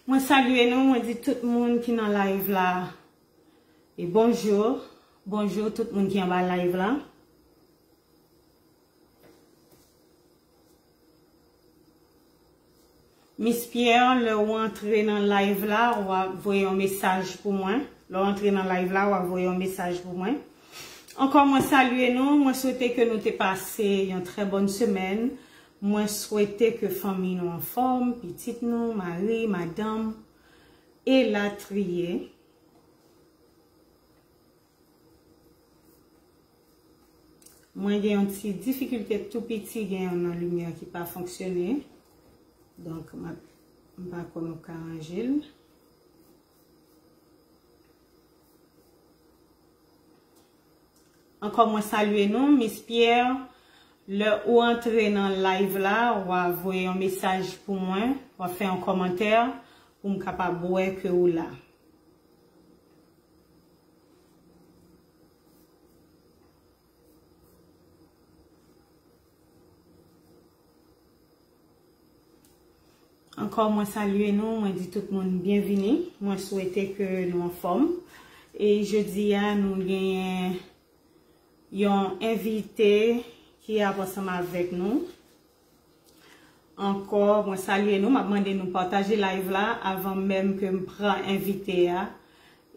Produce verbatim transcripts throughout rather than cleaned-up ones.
Mwen salye nou, mwen di tout moun ki nan live la e bonjou. Bonjou tout moun ki anba live la. Miss Pierre, lè w antre nan live la, w a voye yon mesaj pou mwen. Lè w antre nan live la, w a voye yon mesaj pou mwen. Ankò, mwen salye nou. Mwen swete ke nou te pase yon trè bòn semèn. Mwen swete ke fanmi nou anfòm, pitit nou, mari, madanm, elatriye. Mwen gen yon ti difikilte tou piti, gen yon nan limyè ki pa fonksyone. Donk, m ap, m pa kwè m ap ka ranje l. Ankò, mwen salye nou, Miss Pierre. Lè ou antre nan live la, w a voye yon mesaj pou mwen, w a fè yon kòmantè pou m kapab wè ke ou la. Ankò, mwen salye nou, mwen di tout moun byenvini. Mwen swete ke nou anfòm. E jodi a, nou genyen yon envite ki ap ansanm avèk nou. Ankò, mwen salye nou, m ap mande nou pataje live la avan menm ke m pran envite a.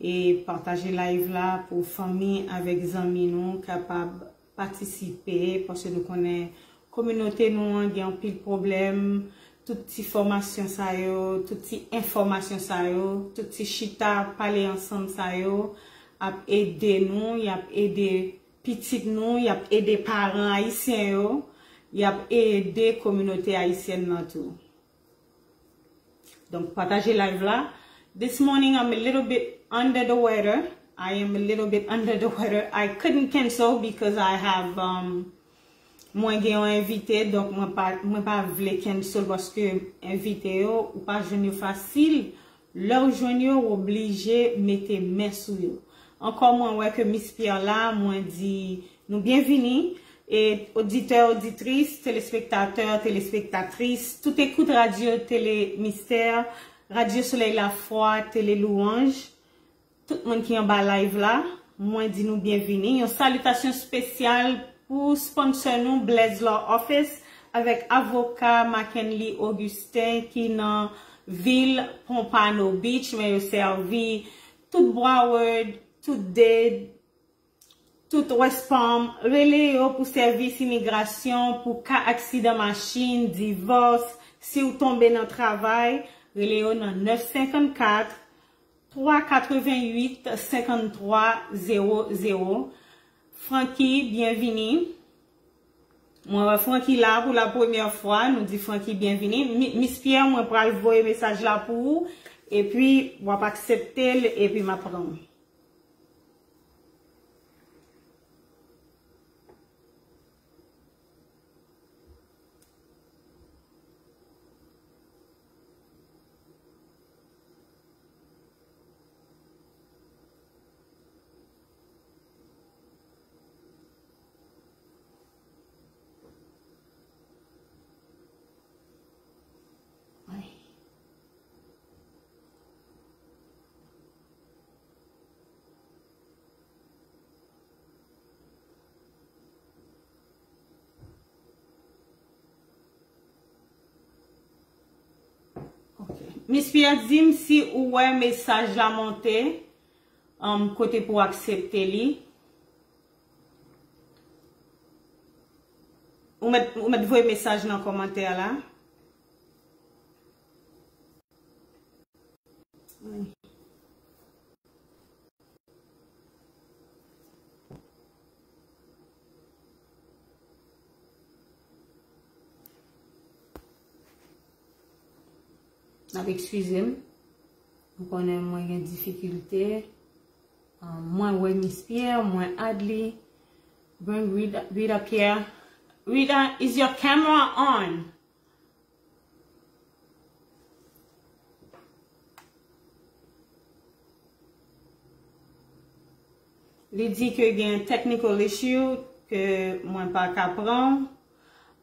E pataje live la pou fanmi avèk zanmi nou kapab patisipe, paske nou konnen kominote nou an gen anpil pwoblèm. Tout ti fòmasyon sa yo, tout ti enfòmasyon sa yo, tout ti chita pale ansanm sa yo ap ede nou, y ap ede pitit nou, y ap ede paran ayisyen yo, y ap ede kominote ayisyèn nan tou. Donk, pataje live la. This morning, I'm a little bit under the weather. I am a little bit under the weather. I couldn't cancel because I have, um, mwen gen yon envite, donk mwen pa, mwen pa vle cancel paske envite yo, ou pa jwenn yo fasil. Lè w jwenn yo, w oblije mete men sou yo. Ankò, mwen wè ke Miss Pierre la, mwen di nou byenvini. E oditè, oditris, telespektatè, telespektatris, tout ekout Radyo Tele Mistè, Radyo Solèy Lafwa, Tele Louanj, tout moun ki anba live la, mwen di nou byenvini. Yon salitasyon espesyal pou sponsor nou, Blaise Law Office, avèk avoka Mackenly Augustin ki nan vil Pompano Beach, men yo sèvi tout Broward, tout Dade, tout West Palm. Rele yo pou sèvis imigrasyon, pou ka aksidan machin, divòs, si w tonbe nan travay, rele yo nan nèf senkannkat, twa katrevenn uit, senkanntwa zewo zewo. Francky, byenvini. Mwen wè Francky la pou la premyè fwa, nou di Francky byenvini. Mi-, Miss Pierre, mwen pral voye mesaj la pou ou, epi w ap aksepte l, epi m ap pran w. Ok. Miss Pierre, di m si ou wè mesaj la monte, um, kote pou w aksepte li. Ou mèt, ou mèt voye mesaj nan kòmantè la. N ap eskize m. Nou konnen mwen gen difikilte. Ah, mwen wè Miss Pierre, mwen add li. Bring Rita, Rita Pierre. Rita, is your camera on? Li di ke gen technical issue, ke mwen pa ka pran.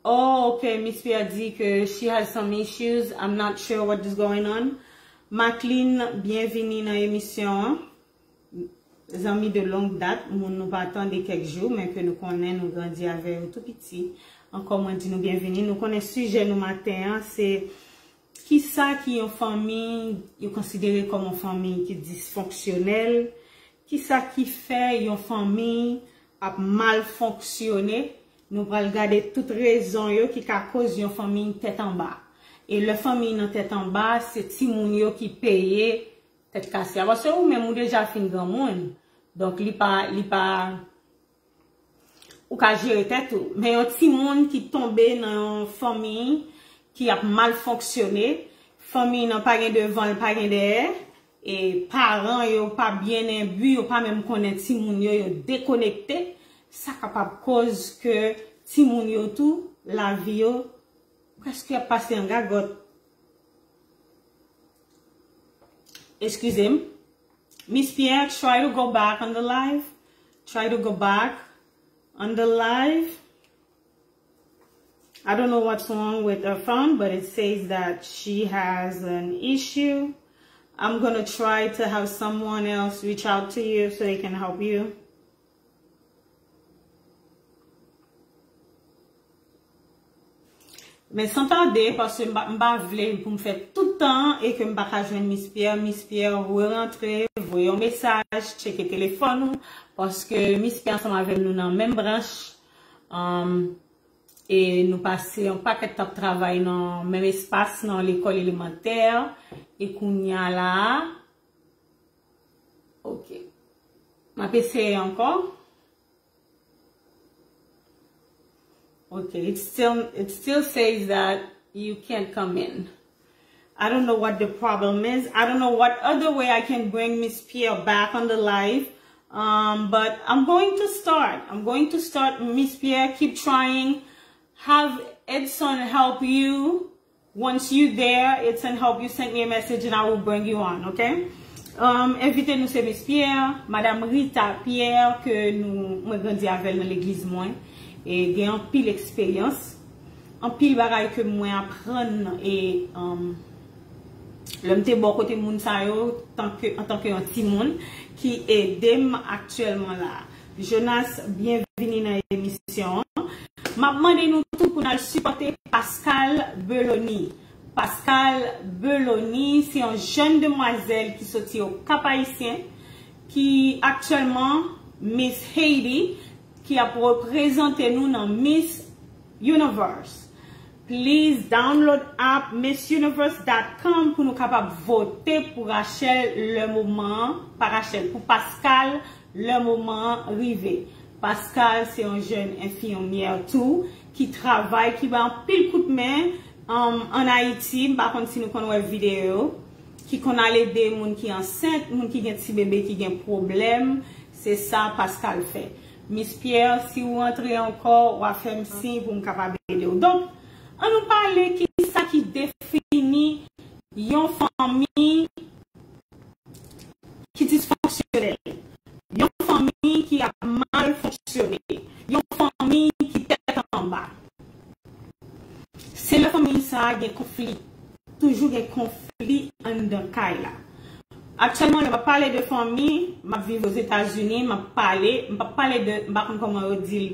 Oh, ok, Miss Pierre di ke she has some issues. I'm not sure what is going on. Maclean, byenvini nan emisyon an. Zanmi de longue date, moun nou pa tande kèk jou, men ke nou konnen, nou grandi avè yo tou piti. Ankò, mwen di nou byenvini. Nou konnen sijè nou maten an, se kisa ki yon fanmi yo konsidere kòm yon fanmi ki disfonksyonèl, kisa ki fè yon fanmi ap mal fonksyone. Nou pral gade tout rezon yo ki ka koz yon fanmi tèt anba. E lè fanmi nan tèt anba, se timoun yo ki peye tèt kase a. Paske ou menm ou deja fin granmoun. Donk li pa, li pa, ou ka jere tèt ou. Men yon timoun ki tonbe nan yon fanmi ki ap mal fonksyone, fanmi nan pa gen devan, l pa gen dèyè, e paran yo pa byen enbi, yo pa menm konnen timoun yo, yo dekonekte, sa kapab koz ke timoun yo tou, lavi yo, prèske ap pase an gagòt. Eskize m. Miss Pierre, try to go back on the live. Try to go back on the live. I don't know what's wrong with her phone, but it says that she has an issue. I'm gonna try to have someone else reach out to you so they can help you. Men san tade, paske m pa, m pa vle pou m fè tout tan an e ke m pa ka jwenn Miss Pierre. Miss Pierre, rerantre, voye yon mesaj, tcheke telefòn ou, paske Miss Pierre ansanm avè m, nou nan menm branch, um, e nou pase yon pakèt t ap travay nan menm espas, nan lekòl elemantè, e kounye a la a, ok. M ap eseye ankò. Okay, it still it still says that you can't come in. I don't know what the problem is. I don't know what other way I can bring Miss Pierre back on the live. Um, but I'm going to start. I'm going to start. Miss Pierre, keep trying. Have Edson help you. Once you there, it's an help you send me a message and I will bring you on, okay? Um, envite nou se Miss Pierre, Madam Rita Pierre, ke nou, mwen grandi avè l nan legliz mwen. E gen anpil eksperyans, anpil bagay ke mwen aprann e, um, lè m te bò kote moun sa yo, tanke, antanke yon timoun ki ede m aktyèlman la. Jonas, byenvini nan emisyon an. M ap mande nou tou pou n al sipòte Pascale Belony. Pascale Belony, se yon jèn demwazèl ki soti Okap Ayisyen, ki aktyèlman Miss Haiti, ki ap reprezante nou nan Miss Universe. Please download app miss universe dot com pou nou kapab vote pou Rachel lè moman an, pa Rachel, pou Pascale lè moman an rive. Pascale se yon jèn enfimyè tou, ki travay, ki bay anpil kout men, um, ann Ayiti. M pa konn si nou konn wè videyo yo, ki konn al ede moun ki ansent, moun ki gen ti bebe ki gen pwoblèm. Se sa Pascale fè. Miss Pierre, si ou antre ankò, w a fè m siy pou m kapab ede w. Donk, ann nou pale kisa ki defini yon fanmi ki disfonksyonèl, yon fanmi ki ap mal fonksyone, yon fanmi ki tèt anba. Se lè fanmi sa a gen konfli. Toujou gen konfli anndan kay la. Aktyèlman, lè m ap pale de fanmi, m ap viv Ozetazini, m ap pale, m p ap pale de, m pa konn kòman yo di l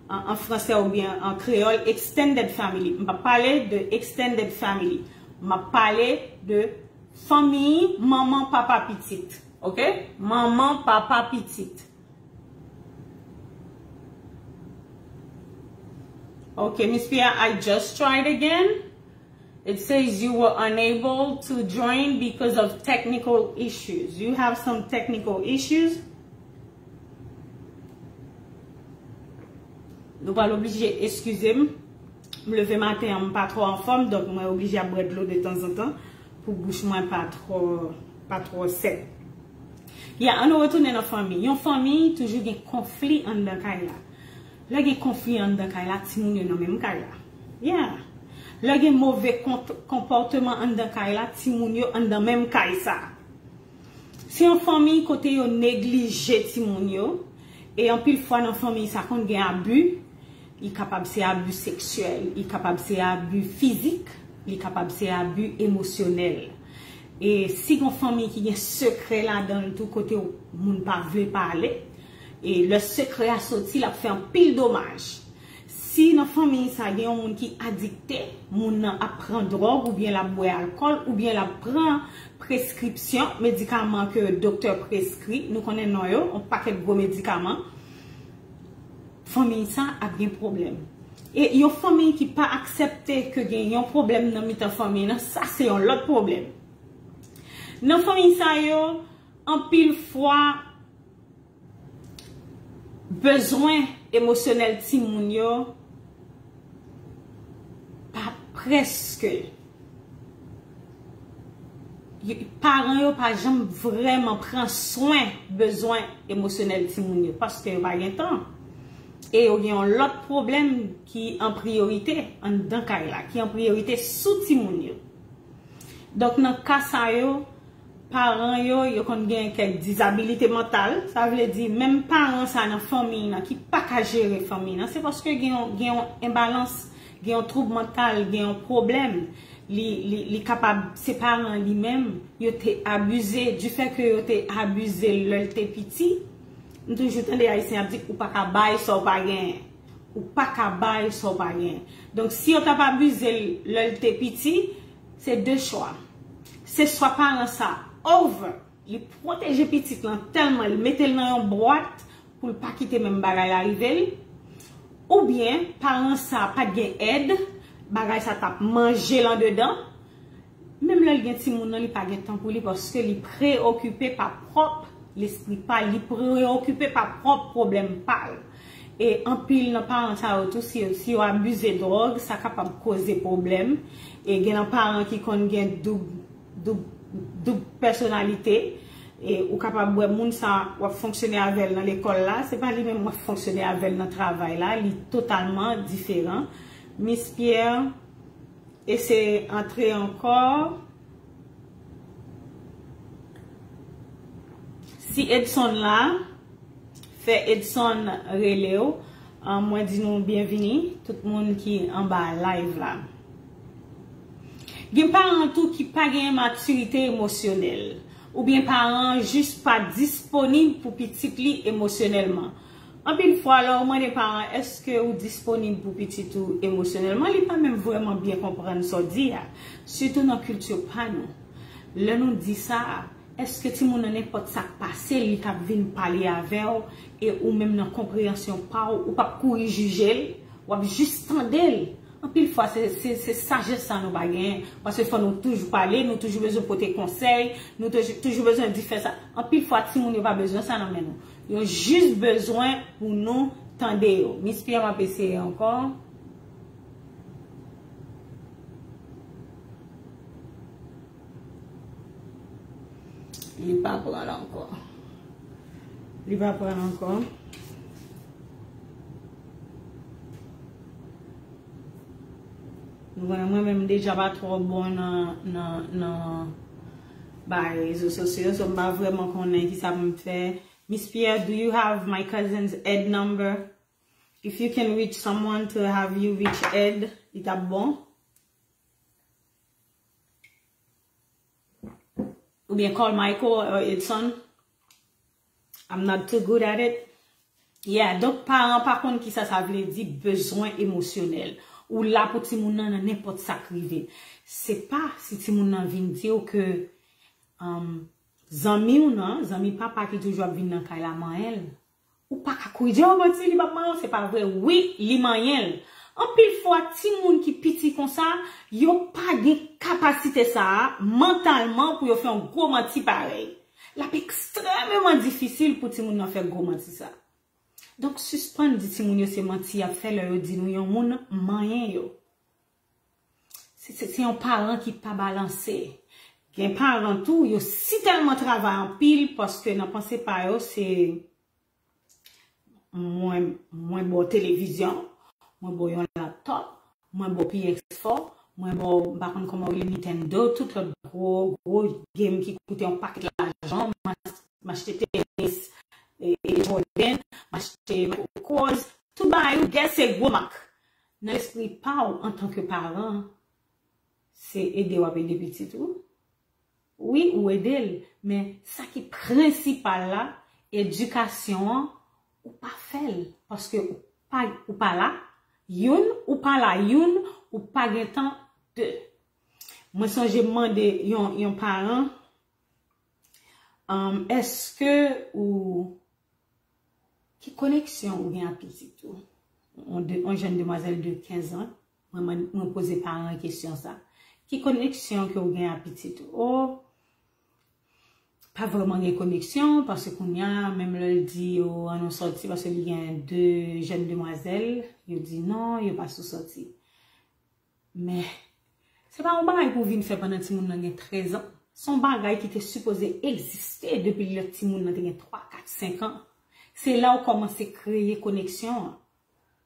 an, an fransè oubyen an kreyòl, extended family. M p ap pale de extended family. M ap pale de fanmi manman, papa, pitit. Ok? Manman, papa, pitit. Ok, Miss Pierre, I just tried again. It says you were unable to join because of technical issues. You have some technical issues. Nou pral oblije eskize m. M leve maten an, m pa twò anfòm, donk mwen oblije ap bwè dlo de tanzantan pou bouch mwen pa twò, pa twò sèk. Ya, ann nou retounen nan fanmi. Yon fanmi toujou gen konfli anndan kay la. Lè gen konfli anndan kay la, timoun yo nan menm kay la. Ya. Lè gen move kont-, konpòteman anndan kay la, timoun yo anndan menm kay sa. Se yon fanmi kote yo neglije timoun yo, e anpil fwa nan fanmi sa konn gen abi, li kapab se abi seksyèl, li kapab se abi fizik, li kapab se abi emosyonèl. E si gon fanmi ki gen sekrè ladan l tou, kote moun pa vle pale, e lè sekrè a soti, l ap fè anpil domaj. Si nan fanmi sa gen yon moun ki adikte, moun nan ap pran dwòg oubyen l ap bwè alkòl oubyen l ap pran preskripsyon, medikaman ke doktè preskri, nou konnen non yo, yon pakèt gwo medikaman, fanmi sa ap gen pwoblèm. E yon fanmi ki pa aksepte ke gen yon pwoblèm nan mitan fanmi nan, sa se yon lòt pwoblèm. Nan fanmi sa yo, anpil fwa, bezwen emosyonèl timoun yo pa prèske, paran yo pa janm vrèman pran swen bezwen emosyonèl timoun yo, paske yo pa gen tan. E yo gen yon lòt pwoblèm ki an priyorite anndan kay la, ki an priyorite sou timoun yo. Donk, nan ka sa yo, paran yo, yo konn gen kèk dizabilite mantal. Sa vle di, menm paran sa nan fanmi nan ki pa ka jere fanmi nan, se paske gen yon, gen yon enbalans, gen yon twoub mantal, gen yon pwoblèm. Li, li, li kapab, se paran li menm, yo te abize, difè ke yo te abize l lè l te piti. M toujou tande Ayisyen ap di, ou pa ka bay sa w pa genyen. Ou pa ka bay sa w pa genyen. Donk, si yo t ap abize l lè l te piti, se de chwa. Se swa paran sa over, li pwoteje pitit lan tèlman, li mete l nan yon bwat pou l pa kite menm bagay la rive l, oubyen paran sa pa t gen èd, bagay sa t ap manje l andedan. Menm lè l gen timoun nan, li pa gen tan pou li paske li preokipe pa pwòp lespri pa l, li preokipe pa pwòp pwoblèm pa l. E anpil nan paran sa yo tou, si, si yo abize dwòg, sa kapab koze pwoblèm. E gen nan paran ki konn gen doub, doub, doub pèsonalite. E ou kapab wè moun sa w ap fonksyone avè l nan lekòl la, se pa li menm w ap fonksyone avè l nan travay la, li totalman diferan. Miss Pierre, eseye antre ankò. Si Edson la, fè Edson rele w. Ah, mwen di nou byenvini, tout moun ki anba live la. Gen paran tou ki pa gen matirite emosyonèl, oubyen paran jis pa disponib pou pitit li emosyonèlman. Anpil fwa, lè w mande paran, èske ou disponib pou pitit ou emosyonèlman, li pa menm vrèman byen konprann sa w di a, sitou nan kilti pa nou. Lè nou di sa, èske timoun nan, nenpòt sa k pase l, li k ap vin pale avè w, e ou menm nan konpreyansyon pa w, ou p ap kouri jije l, w ap jis tande l. Anpil fwa, se, se, se sajès sa nou pa genyen, paske fò nou toujou pale, nou toujou bezwen pote konsèy, nou toujou, toujou bezwen di fè sa. Anpil fwa, timoun yo pa bezwen sa nan men nou. Yo jis bezwen pou nou tande yo. Miss Pierre, m ap eseye ankò. Li pa pran l ankò. Li pa pran l ankò. Nou konnen mwen menm deja pa twò bon nan, nan, nan bay rezo sosyo, so m pa vrèman konnen kisa pou m fè. Miss Pierre, do you have my cousin's Ed number? If you can reach someone to have you reach Ed, li t ap bon. Oubyen call Michael or Edson. I'm not too good at it. Yeah, donk paran pa konn kisa sa vle di bezwen emosyonèl. Ou la pou timoun nan nan nenpòt sa k rive. Se pa si timoun nan vin di w ke, um, zanmi w nan, zanmi papa ki toujou ap vin nan kay la manyen l. Ou pa ka kouri di, "Oh, manti, li p ap manyen w," se pa vre. Wi, li manyen l. Anpil fwa, timoun ki piti konsa, yo pa gen kapasite sa a, mantalman, pou yo fè yon gwo manti parèy. L ap ekstrèmeman difisil pou timoun nan fè gwo manti sa. Donk, sispann di timoun yo se manti y ap fè lè yo di nou yon moun manyen yo. Se, se, se yon paran ki pa balanse. Gen paran tou, yo si tèlman travay anpil, paske nan panse pa yo, se mwen, mwen ba w televizyon, mwen ba w yon laptop, mwen ba w P S four, mwen ba w, m pa konn kòman w rele, Nintendo, tout lòt gwo, gwo game ki koute yon pakèt lajan, m a-, m achte tenis, e, e Jordan, m achte Michael Kors, tout bagay ou gen se gwo mak. Nan lespri pa w antanke paran, se ede w ap ede pitit ou. Wi, ou ede l, men sa ki prensipal la, edikasyon an, ou pa fè l, paske ou pa, ou pa la, youn, ou pa la, youn, ou pa gen tan, de. Mwen sonje m mande yon, yon paran, um, èske ou, ki koneksyon ou gen ak pitit ou? On, de, on jèn demwazèl de kenz an, mwen, mwen, mwen poze paran kesyon sa. Ki koneksyon ke ou gen ak pitit ou? Oh, pa vrèman gen koneksyon, paske kounye a, menm lè l di yo ann nou sòti, paske li gen de jèn demwazèl, yo di non, yo pa sou sòti. Men, se pa yon bagay pou w vin fè pandan timoun nan gen trèz an. Se yon bagay ki te sipoze egziste depi lè timoun nan te gen twa, kat, senk an. Se la w kòmanse kreye koneksyon an.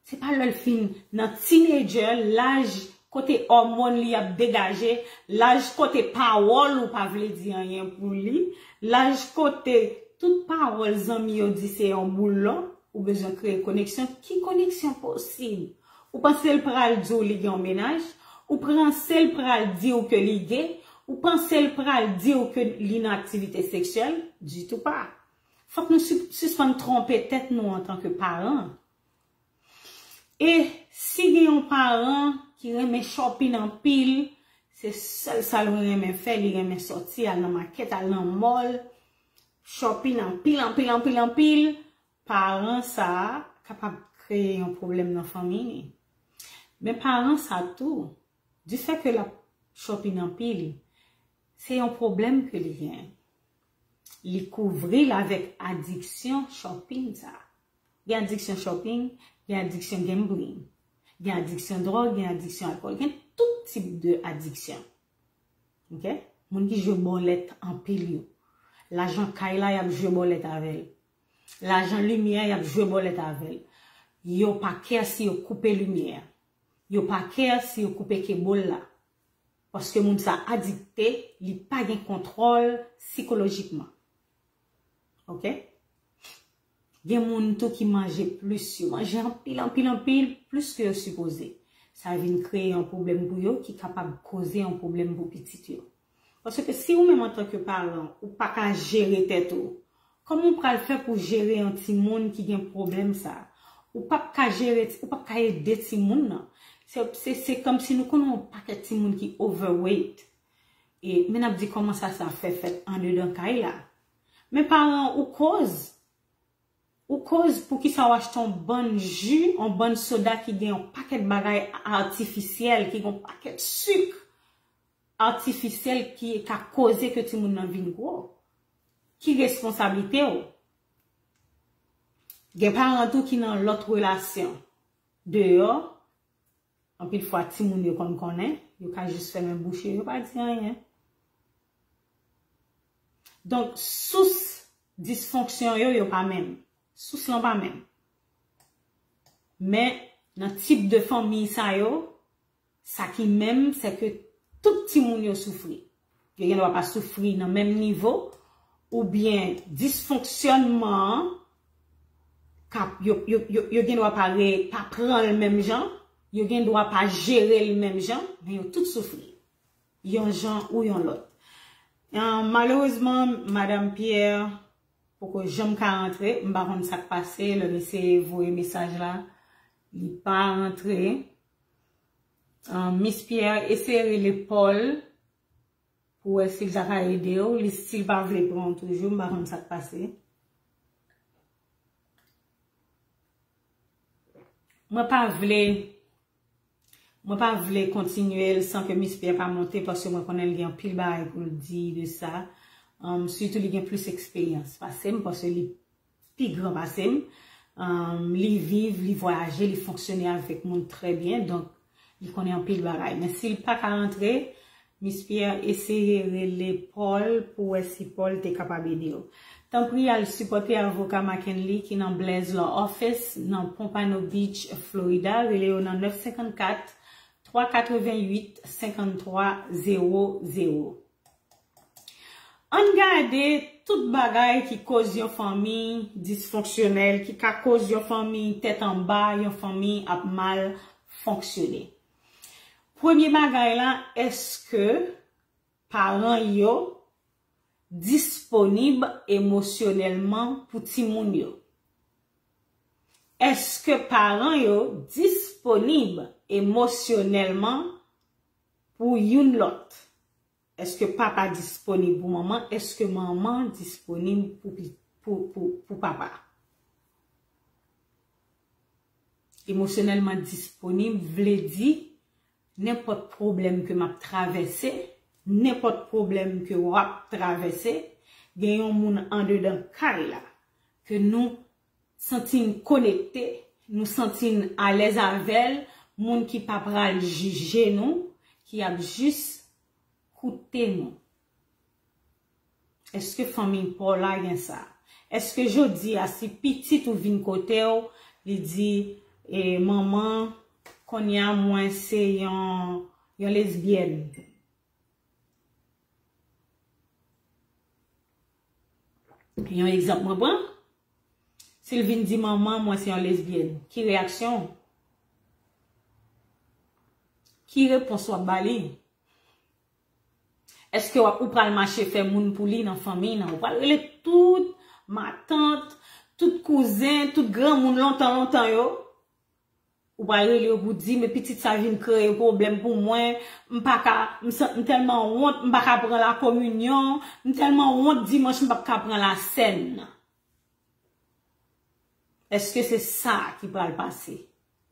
Se pa lè l fin nan teenager, laj kote òmòn li ap degaje, laj kote pawòl ou pa vle di anyen pou li, laj kote tout pawòl zanmi yo di se yon boul lò, ou bezwen kreye koneksyon. Ki koneksyon posib? Ou panse l pral di w li gen yon mennaj? Ou panse l pral di w ke li ge? Ou panse l pral di w ke li nan aktivite seksyèl? Ditou pa. Fòk nou sispann twonpe tèt nou antanke paran. E si gen yon paran ki renmen shopping anpil, se sèl sa l renmen fè, li renmen sòti, al nan makèt, al nan mall, shopping anpil, anpil, anpil, anpil, paran sa a kapab kreye yon pwoblèm nan fanmi li. Men paran sa tou, difè ke l ap shopping anpil, se yon pwoblèm ke li gen. Li kouvri l avèk adiksyon shopping sa. Gen adiksyon shopping, gen adiksyon gambling, gen adiksyon dwòg, gen adiksyon alkòl, gen tout tip de adiksyon. Ok? Moun ki jwe bòlèt anpil yo. Lajan kay la, y ap jwe bòlèt avè l. Lajan limyè, y ap jwe bòlèt avè l. Yo pa kè si yo koupe limyè. Yo pa kè si yo koupe kebòl la. Paske moun sa adikte, li pa gen kontwòl sikolojikman. Ok? Gen moun tou ki manje plis, yo manje anpil, anpil, anpil, plis ke yo sipoze. Sa vin kreye yon pwoblèm pou yo ki kapab koze yon pwoblèm pou pitit yo. Paske si ou menm antanke paran, ou pa ka jere tèt ou, kòman ou pral fè pou jere yon timoun ki gen pwoblèm sa? Ou p ap ka jere, ou p ap ka ede timoun nan. Se, se, se kòmsi nou konnen yon pakèt timoun ki overweight. E, men n ap di kòman sa, sa fè fèt andedan kay la. Men paran ou koz, ou koz poukisa w achte yon bann ji, yon bann soda ki gen yon pakèt bagay atifisyèl, ki gen yon pakèt sik atifisyèl ki ka koze ke timoun nan vin gwo. Ki responsablite w? Gen paran tou ki nan lòt relasyon. Deyò, anpil fwa timoun yo konn konnen, yo ka jis fèmen bouch yo, yo pa di anyen. Donk, sous disfonksyon yo, yo pa menm. Sous lan pa menm. Men, nan tip de fanmi sa yo, sa ki menm, se ke tout timoun yo soufri. Yo gen dwa pa soufri nan menm nivo, oubyen disfonksyònman an, k ap, yo, yo, yo, yo gen dwa pa re, pa pran l menm jan, yo gen dwa pa jere l menm jan, men yo tout soufri. Yon jan ou yon lòt. Ah, malerezman, Madanm Pierre poko janm ka rantre, m pa konn sa k pase, lè m eseye voye mesaj la, li pa rantre. Ah, Miss Pierre, eseye rele Paul pou wè si l ta ka ede w, li, si l pa vle pran w toujou, m pa konn sa k pase. Mwen pa vle, mwen pa vle kontinye l san ke Miss Pierre pa monte, paske mwen konnen l gen anpil bagay pou l di de sa. Um, sitou li gen plis eksperyans pase m, paske li pi gran pase m. Um, li viv, li vwayaje, li fonksyone avèk moun trè byen. Donk, li konnen anpil bagay. Men si l pa ka rantre, Miss Pierre, eseye rele Paul pou wè si Paul te kapab ede w. Tanpri al sipòte avoka Mackenly ki nan Blaze Law Office nan Pompano Beach, Florida. Rele yo nan nèf senkant kat, twa katrevenn uit, senkant twa zewo zewo. Ann gade tout bagay ki koz yon fanmi disfonksyonèl, ki ka koz yon fanmi tèt anba, yon fanmi ap mal fonksyone. Premye bagay la, èske paran yo disponib emosyonèlman pou timoun yo? Èske paran yo disponib emosyonèlman pou youn lòt? Èske papa disponib pou manman? Èske manman disponib pou, pou, pou, pou papa? Emosyonèlman disponib vle di nenpòt pwoblèm ke m ap travèse, nenpòt pwoblèm ke w ap travèse, gen yon moun andedan kay la ke nou santi n konekte, nou santi n alèz avè l, moun ki pa pral jije nou, ki ap jis koute nou. Èske fanmi pa w la gen sa? Èske jodi a, si pitit ou vin kote w, li di, e, manman, kounye a mwen se yon, yon lesbyèn. Yon egzanp mwen pran. Si l vin di manman, mwen se yon lesbyèn, ki reyaksyon w? Ki repons w ap ba li? Èske w ap, ou pral mache fè moun pou li nan fanmi nan? Ou pral rele tout matant, tout kouzen, tout granmoun lontan lontan yo? Ou pral rele yo pou di, men pitit sa vin kreye pwoblèm pou mwen, m pa ka, m san- m tèlman wont, m pa ka pran lakominyon, m tèlman wont dimanch, m p ap ka pran lasèn nan. Èske se sa ki pral pase?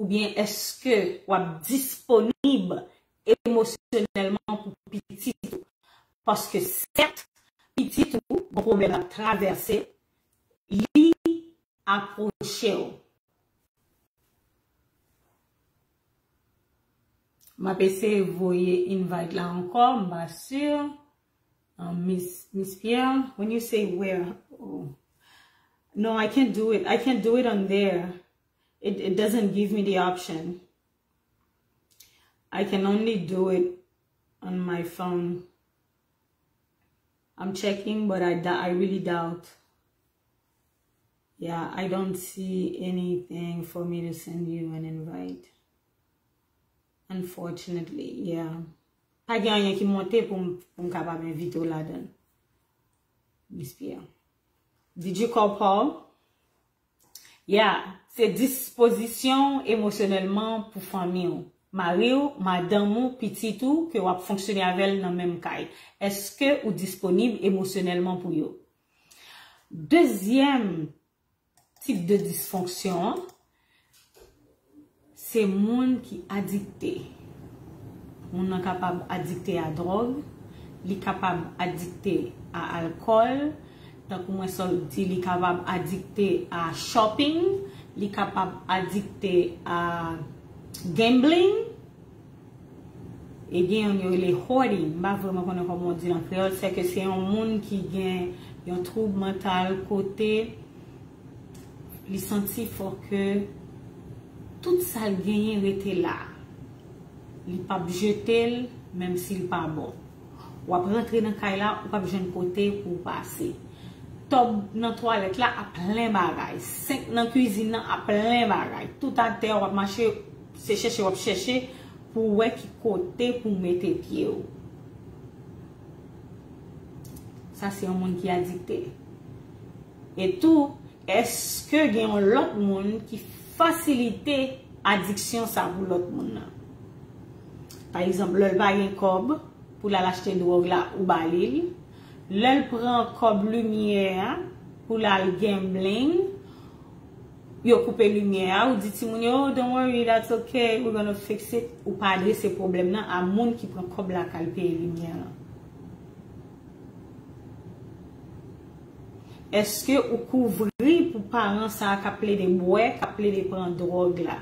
Oubyen èske w ap disponib emosyonèlman pou pitit ou? Paske sèt, pitit ou gon pwoblèm l ap travèse, li apwoche w. M ap eseye voye invite la ankò, m pa si. Um, Miss, Miss Pierre, when you say where, oh. No, I can't do it. I can't do it on there. It, it doesn't give me the option. I can only do it on my phone. I'm checking, but I, dou- I really doubt. Yeah, I don't see anything for me to send you an invite. Unfortunately, yeah. Pa gen anyen ki monte pou m, pou m kapab envite w ladan l. Miss Pierre. Did you call Paul? Yeah, se dispozisyon w emosyonèlman pou fanmi w, mari w, madanm ou, pitit ou, ke w ap fonksyone avè l nan menm kay. Èske ou disponib emosyonèlman pou yo? Dezyèm tip de disfonksyon an, se moun ki adikte. Moun nan kapab adikte a dwòg, li kapab adikte a alkòl, tankou mwen sot di, li kapab adikte a shopping, li kapab adikte a gambling. E gen yon yo rele hoarding, m pa vrèman konnen kòman w di l an kreyòl, sèke se yon moun ki gen yon twoub mantal kote li santi fò ke tout sa l genyen rete la. Li p ap jete l, menm si l pa bon. W ap rantre nan kay la, ou p ap jwenn kote pou w pase. Tòb nan twalèt la ap plen bagay. Senk nan kwizin nan ap plen bagay. Tout atè, w ap mache, se chèche w ap chèche pou w wè ki kote pou w mete pye w. Sa se yon moun ki adikte. E tou, èske gen yon lòt moun ki fasilite adiksyon sa pou lòt moun nan? Pa egzanp, lè l pa gen kòb pou l al achte dwòg la, ou ba li l. Lè l pran kòb limyè a pou l al gambling, yo koupe limyè a, ou di timoun yo, "Oh, don't worry, that's okay, we're gonna fix it." Ou pa adrese pwoblèm nan a moun ki pran kòb la k al peye limyè a. Èske ou kouvri pou paran sa a k ap plede bwè, k ap plede pran dwòg la,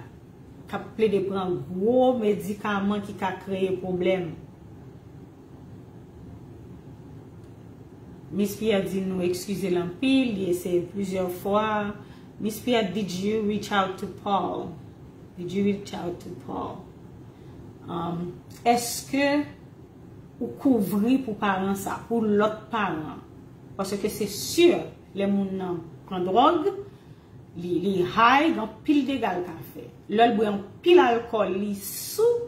k ap plede pran gwo medikaman ki ka kreye pwoblèm? Miss Pierre di nou eskize l anpil, li eseye plizyè fwa. Miss Pierre, did you reach out to Paul? Did you reach out to Paul? Um, èske ou kouvri pou paran sa, pou lòt paran? Paske se si lè moun nan pran dwòg, li, li high, gen anpil dega l ka fè. Lè l bwè anpil alkòl, li sou,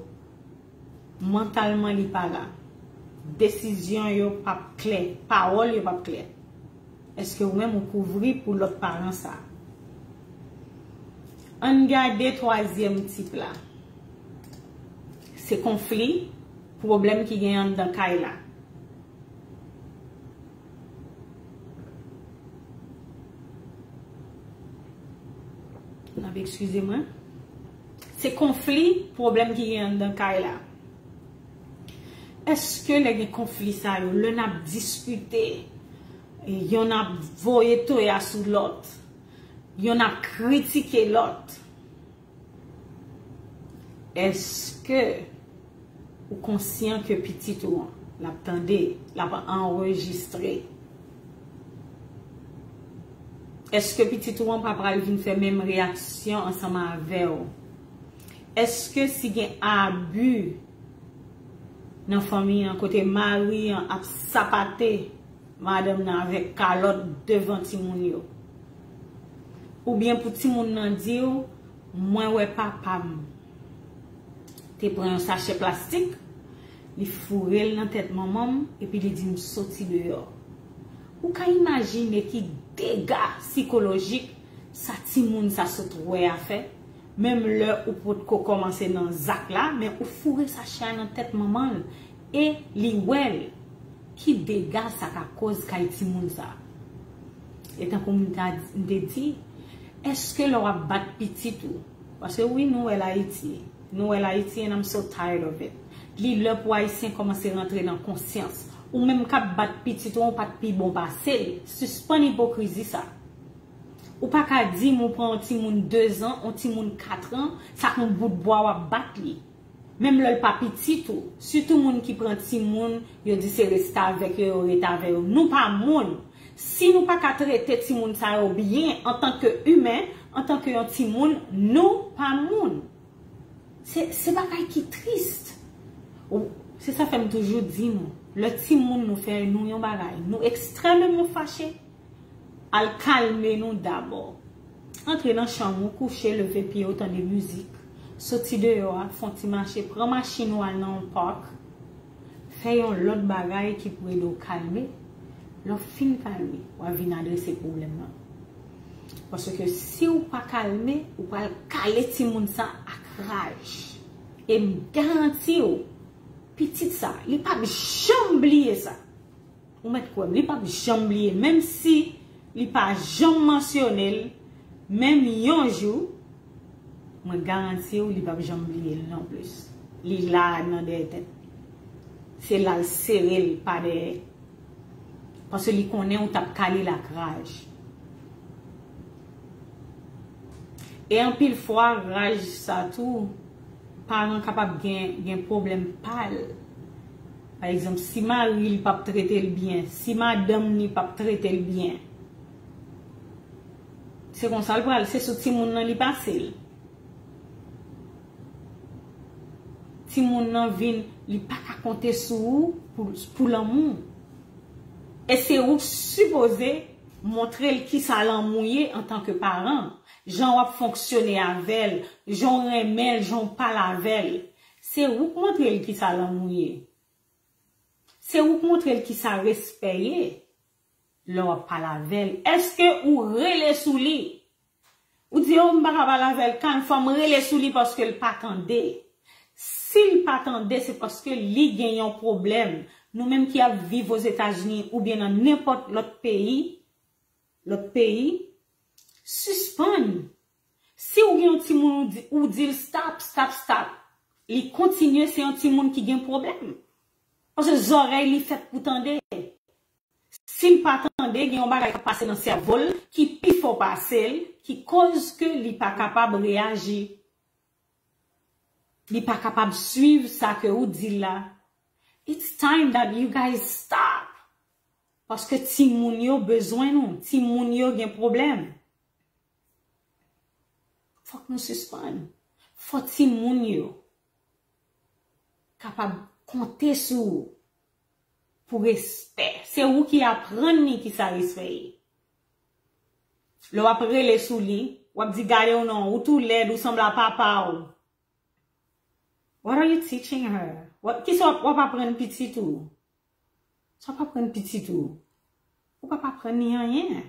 mantalman li pa la. Desizyon yo p ap klè, pawòl yo p ap klè. Èske ou menm ou kouvri pou lòt paran sa? Ann gade twazyèm tip la. Se konfli, pwoblèm ki gen anndan kay la. N ap eskize mwen. Se konfli, pwoblèm ki gen anndan kay la. Èske lè gen konfli sa yo, lè n ap diskite, yonn ap voye toya sou lòt, yonn ap kritike lòt, èske ou konsyan ke pitit ou an, l ap tande, l ap anrejistre? Èske pitit ou an pa pral vin fè menm reyaksyon ansanm avè w? Èske si gen abi nan fanmi an, kote mari an ap sapate madanm nan avèk kalòt devan timoun yo? Oubyen pou timoun nan di w, mwen wè papa m te pran yon sachè plastik, li foure l nan tèt manman m, epi li di m soti deyò. Ou ka imajine ki dega sikolojik sa timoun sa sot wè a fè, menm lè ou potko kòmanse nan zak la, men ou foure sachè a nan tèt manman l, e li wè l. Ki dega sa ka koz kay timoun sa? E tankou m ta, m te di, èske lè w ap bat pitit ou, paske wi, nou wè l Ayiti, nou wè l Ayiti, and I'm so tired of it. Li lè pou Ayisyen kòmanse rantre nan konsyans. Ou menm k ap bat pitit ou, ou pa t pi bon pase l. Sispann ipokrizi sa. Ou pa ka di m ou pran yon timoun dezan, yon timoun katran, sa k yon bout bwa w ap bat li. Menm lè l pa pitit ou, sitou moun ki pran timoun, yo di se restavèk yo, yo ret avè yo. Nou pa moun. Si nou pa ka trete timoun sa yo byen antanke imen, antanke yon timoun, nou pa moun. Se, se bagay ki tris. Ou, se sa fè m toujou di nou, lè timoun nou fè nou yon bagay, nou ekstrèmeman fache, al kalme nou dabò. Antre nan chanm ou, kouche, leve pye w, tande mizik. Soti deyò a, fè yon ti mache, pran machin ou al nan yon park. Fè yon lòt bagay ki pou ede w kalme. Lè w fin kalme, w a vin adrese pwoblèm nan. Paske si w pa kalme, ou pral kale timoun sa ak raj. E m garanti w, pitit sa, li p ap janm bliye sa. Ou mèt kwè m, li p ap janm bliye. Menm si li pa janm mansyone l, menm yon jou, mwen garanti w, li p ap janm bliye l nonplis. Li la nan dèyè tèt. Se la l sere l pa dèyè. Paske li konnen ou t ap kale l ak raj. E anpil fwa, raj sa tou, paran kapab gen, gen pwoblèm pa l. Pa egzanp, si mari l p ap trete l byen, si madanm li p ap trete l byen, se konsa l pral, se sou timoun nan li pase l. Timoun nan vin, li pa ka konte sou ou pou, pou lanmou. E se ou k sipoze montre l kisa lanmou ye antanke paran, jan w ap fonksyone avè l, jan w renmen l, jan w pale avè l. Se ou k montre l kisa lanmou ye. Se ou k montre l kisa respè ye lè w ap pale avè l. Èske ou rele sou li? Ou di, "Oh, m pa ka pale avè l, kan fò m rele sou li paske l pa tande." Si l pa tande, se paske li gen yon pwoblèm. Nou menm ki ap viv Ozetazini oubyen nan nenpòt lòt peyi, lòt peyi, sispann. Si ou gen yon timoun, ou di, ou di l, "Stop, stop, stop." Li kontinye, se yon timoun ki gen pwoblèm. Paske zòrèy li fèt pou tande. Si l pa tande, gen yon bagay k ap pase nan sèvo l ki pi fò pase l, ki koz ke li pa kapab reyaji. Li pa kapab swiv sa ke ou di l la. It's time that you guys stop. Paske timoun yo bezwen nou. Timoun yo gen pwoblèm. Fòk nou sispann. Fò timoun yo kapab konte sou ou pou respè. Se ou ki aprann li kisa respè ye. Lè w ap rele sou li, w ap di, "Gade w non, ou tou lèd, ou sanble a papa w." What are you teaching her? What, kisa w ap, w ap aprann pitit ou? Sa w p aprann pitit ou. Ou p ap aprann li anyen.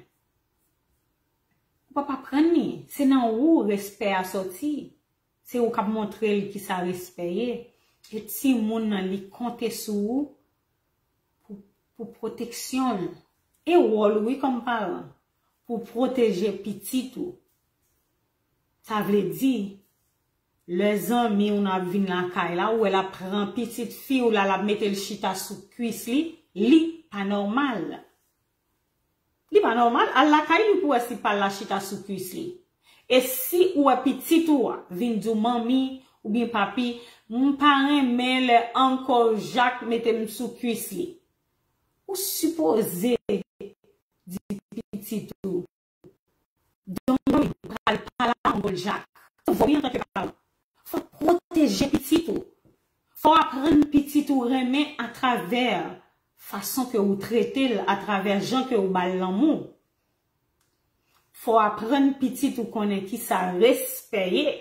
Ou p ap aprann li. Se nan ou respè a sòti. Se ou k ap montre l kisa respè ye. E timoun nan, li konte sou ou pou, pou pwoteksyon l. E wòl ou, wi, kòm paran, pou pwoteje pitit ou. Sa vle di, lè zanmi w nan ap vin lakay la, ou wè l ap pran pitit fi w la, l ap mete l chita sou kwis li, li pa nòmal. Li pa nòmal, al lakay li pou wè si pa l la chita sou kwis li. E si ou wè pitit ou a vin di w, "Manmi oubyen papi, m pa renmen lè Uncle Jacques mete m sou kwis li." Ou sipoze di pitit ou, "Don't worry, m pral pale a Uncle Jacques." Se vwa w antanke paran. Fò w pwoteje pitit ou. Fò w aprann pitit ou renmen atravè fason ke ou trete l, atravè jan ke ou ba l lanmou. Fò w aprann pitit ou konnen kisa respè ye,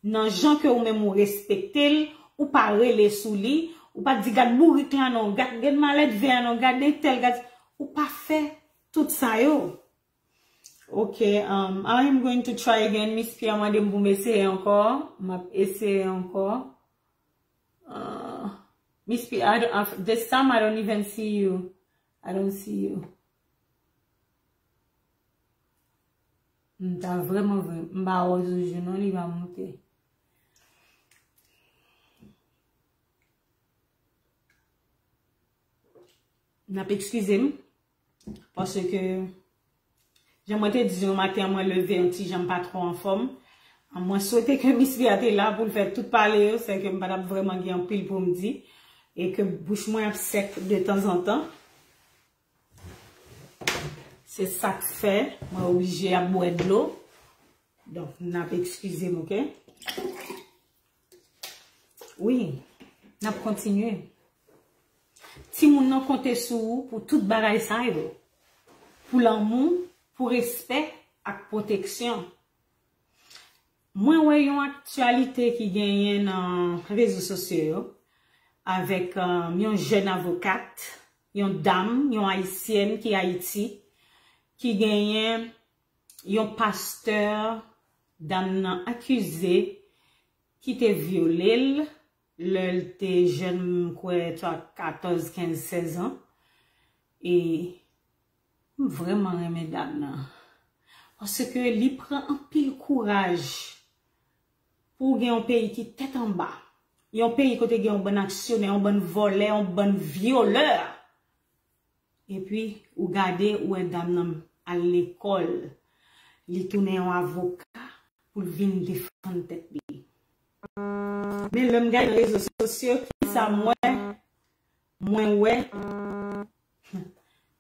nan jan ke ou menm ou respekte l, ou pa rele sou li, ou pa di, "Gad bourik la non, gad, gad malèdve a non, gad entèl, gad." Ou pa fè tout sa yo. Ok, um, I am going to try again. Miss Pierre mande m pou m eseye ankò. M ap eseye ankò. Uh, Miss Pierre, I don't, I, this time I don't even see you. I don't see you. M ta vrèman vre, m pa wè w toujou non, li pa monte. N ap eskize m, paske, jan mwen te di nou maten an, mwen leve yon ti jan m pa twò anfòm. Mwen swete ke Miss Bea te la pou l fè tout pale yo, sèke m pa t ap vrèman gen anpil pou m di, e ke bouch mwen ap sèk de tanzantan. Se sa k fè mwen oblije ap bwè dlo. Donk, n ap eskize m, oke? Wi, n ap kontinye. Timoun nan konte sou ou pou tout bagay sa yo. Pou lanmou, pou respè ak pwoteksyon. Mwen wè yon aktyalite ki genyen nan rezo sosyo yo avèk, um, yon jèn avokat, yon dam, yon ayisyèn ki Ayiti, ki genyen yon pastè, dam nan akize ki te vyole l lè l te jèn, m kwè, twa, katòz, kenz, sèz an. E m vrèman renmen dam nan. Paske li pran anpil kouraj pou w gen yon peyi ki tèt anba. Yon peyi kote gen yon bann aksyonè, yon bann vòlè, yon bann vyolè. Epi, ou gade, ou wè dam nan al lekòl. Li tounen yon avoka pou l vin defann tèt li. Men lè m gade nan rezo sosyo, kisa m wè? Mwen wè,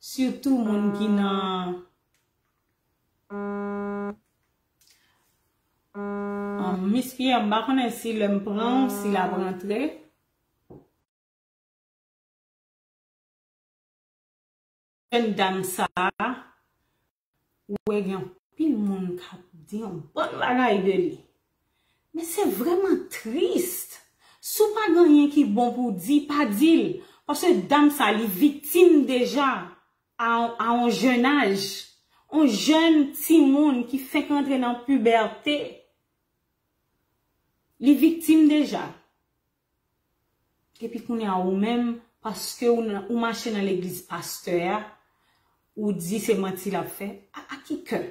sitou moun ki nan, um, Miss Pierre, m pa konnen si lè m pran w, si l ap rantre. Jèn dam sa a, ou wè gen anpil moun k ap di yon bann bagay de li. Men se vrèman tris. Si w pa gen anyen ki bon pou w di, pa di l. Paske dam sa, li viktim deja a, a yon jèn aj. Yon jèn timoun ki fenk rantre nan pibète. Li viktim deja. Epi kounye a ou menm, paske ou nan, ou mache nan legliz pastè a, ou di se manti l ap fè. A, a ki kè?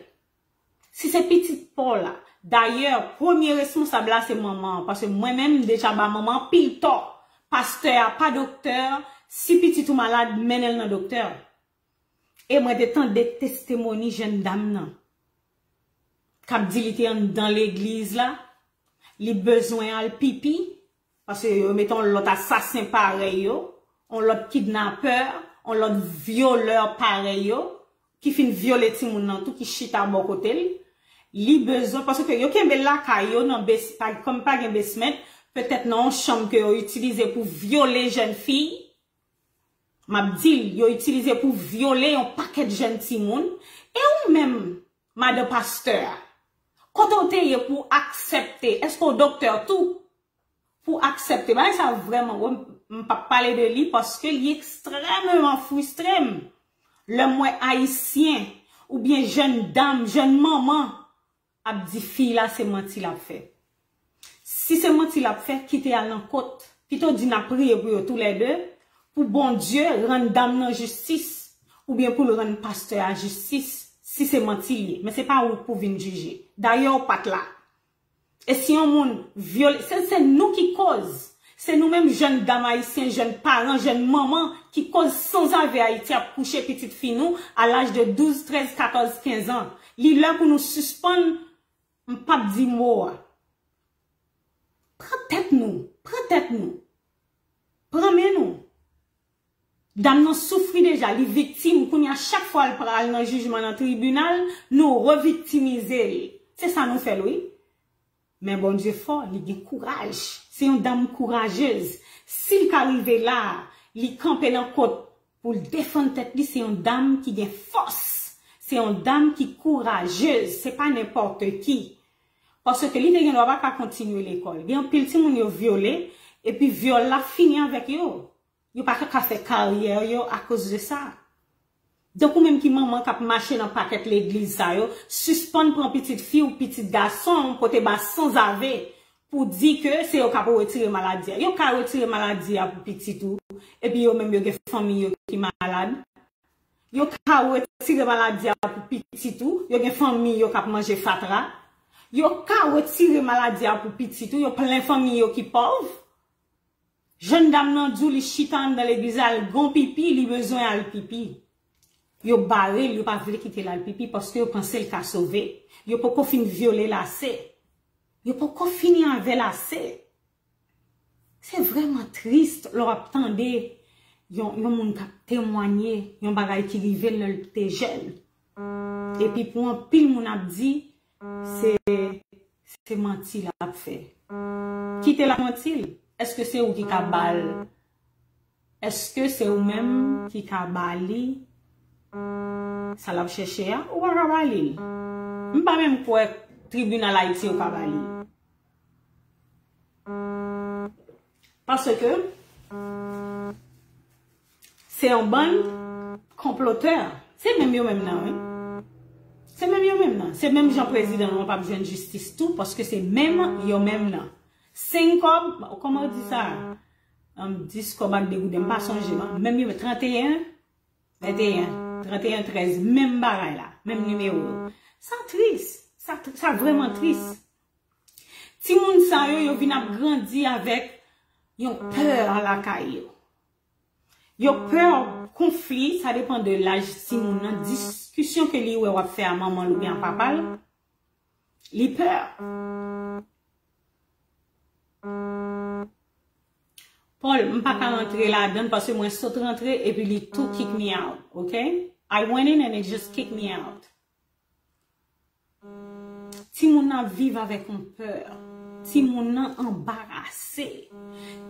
Si se pitit pa w la, dayè, premye responsab la se manman an, paske mwen menm m deja ba manman anpil tò. Pastè a pa doktè, si pitit ou malad, mennen l nan doktè. E mwen te tande testimoni jèn dam nan k ap di li te anndan legliz la, li bezwen al pipi, paske yo mete yon lòt asasen parèy yo, yon lòt kidnapè, yon lòt vyolè parèy yo, ki fin vyole timoun nan tou, ki chita bò kote l. Li bezwen, paske yo kenbe l lakay yo nan bes-, pa, kòm pa gen basement, petèt nan yon chanm ke yo itilize pou vyole jèn fi. M ap di l, yo itilize pou vyole yon pakèt jèn timoun. E ou menm, madan pastè a, kote w te ye pou w aksepte? Èske w doktè tou? Pou w aksepte? Bagay sa vrèman, wè, m p ap pale de li paske li ekstrèmeman fristre m. Lè m wè Ayisyen oubyen jèn dam, jèn manman ap di fi la se manti l ap fè. Si se manti l ap fè, kite al nan kot. Pito di n ap priye pou yo toulède, pou Bondye rann dam nan jistis, oubyen pou l rann pastè a jistis, si se manti l ye. Men se pa ou k pou vin jije. Dayè, w pa t la. E si yon moun vyole, se, se nou ki koz. Se nou menm jèn dam ayisyen, jèn paran, jèn manman ki koz sanzave Ayiti ap kouche pitit fi nou a laj de douz, trèz, katòz, kenz an. Li lè pou nou sispann, m p ap di mo a. Pran tèt nou, pran tèt nou. Pran men nou. Dam nan soufri deja, li viktim, kounye a chak fwa l pral nan jijman nan tribinal, nou reviktimize l. Se sa nou fè l, wi. Men Bondye fò, li gen kouraj. Se yon dam kourajez. Si l ka rive la a, li kanpe nan kot pou l defann tèt li, se yon dam ki gen fòs. Se yon dam ki kourajez. Se pa nenpòt ki. Paske li te gen dwa pa ka kontinye lekòl. Gen anpil timoun yo vyole, epi vyòl la fini avèk yo. Yo pa ka fè karyè yo akoz de sa. Donk, ou menm ki manman k ap mache nan pakèt legliz sa yo, sispann pran pitit fi w, pitit gason w, pote ba sanzave pou di ke se yo k ap retire maladi a. Yo ka retire maladi a pou pitit ou, epi yo menm yo gen fanmi yo ki malad. Yo ka retire maladi a pou pitit ou, yo gen fanmi yo k ap manje fatra. Yo ka retire maladi a pou pitit ou, yo plen fanmi yo ki pòv. Jèn dam nan di w li chita anndan legliz la, l gon pipi, li bezwen al pipi. Yo bare l, yo pa vle kite l al pipi paske yo panse l ka sove. Yo poko fin vyole l ase. Yo poko fini avè l ase. Se vrèman tris lè w ap tande yon, yon moun k ap temwanye yon bagay ki rive l lè l te jèn. Epi pou anpil moun ap di, se, se manti l ap fè. Kite l ap manti l. Èske se ou ki ka ba l? Èske se ou menm ki ka ba li sa l ap chèche a? Ou pa ka ba li l. M pa menm kwè tribinal Ayiti yo ka ba li. Paske se yon bann konplotè. Se menm yo menm nan, wi. Se menm yo menm nan. Se menm jan prezidan nou an p ap jwenn jistis tou, paske se menm yo menm nan. Senk kòb, kòman yo di sa? Dis kòb ak de gouden, m pa sonje, non. Menm yo menm, trannteyen, venteyen, trannteyen trèz, menm bagay la, menm nimewo yo. Sa tris. Sa, sa vrèman tris. Timoun sa yo, yo vin ap grandi avèk yon pè lakay yo. Yo pè konfli, sa depann de laj timoun nan, diskisyon ke li wè w ap fè a manman l oubyen a papa l. Li pè. Paul, m pa ka rantre ladan l paske mwen sot rantre epi li tou kick me out, ok? I went in and it just kicked me out. Timoun nan ap viv avèk yon pè. Timoun nan anbarase.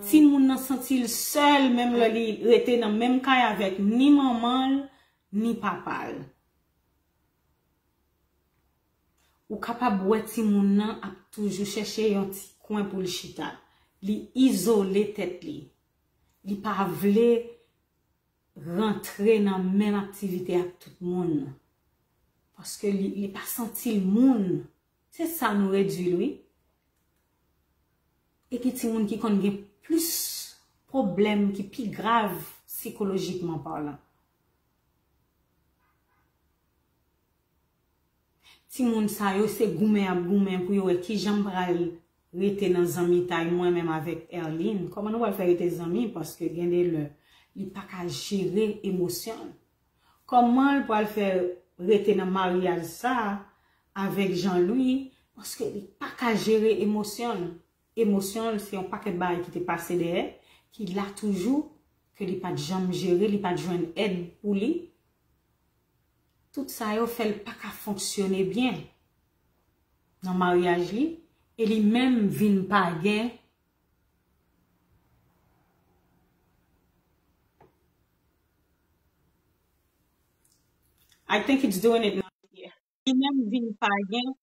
Timoun nan santi l sèl menm lè li rete nan menm kay avèk ni manman l, ni papa l. Ou kapab wè timoun nan ap toujou chèche yon ti kwen pou l chita. Li izole tèt li. Li pa vle rantre nan menm aktivite ak tout moun. Paske li, li pa santi l moun. Se sa nou redwi l, wi. E gen timoun ki konn gen plis pwoblèm ki pi grav sikolojikman palan. Timoun sa yo se goumen y ap goumen pou yo wè kijan m pral rete nan zanmitay mwen menm avèk Erline. Kòman nou pral fè rete zanmi? Paske gen de lè, li pa ka jere emosyon l. Kòman l pral fè rete nan maryaj sa a avèk Jean-Louis? Paske li pa ka jere emosyon l. Emosyon l, se yon pakèt bagay ki te pase dèyè, ki la toujou, ke li pa t janm jere, li pa t jwenn èd pou li. Tout sa yo fè l pa ka fonksyone byen nan maryaj li, e li menm vin pa gen, I think it's doing it now. Li menm vin pa gen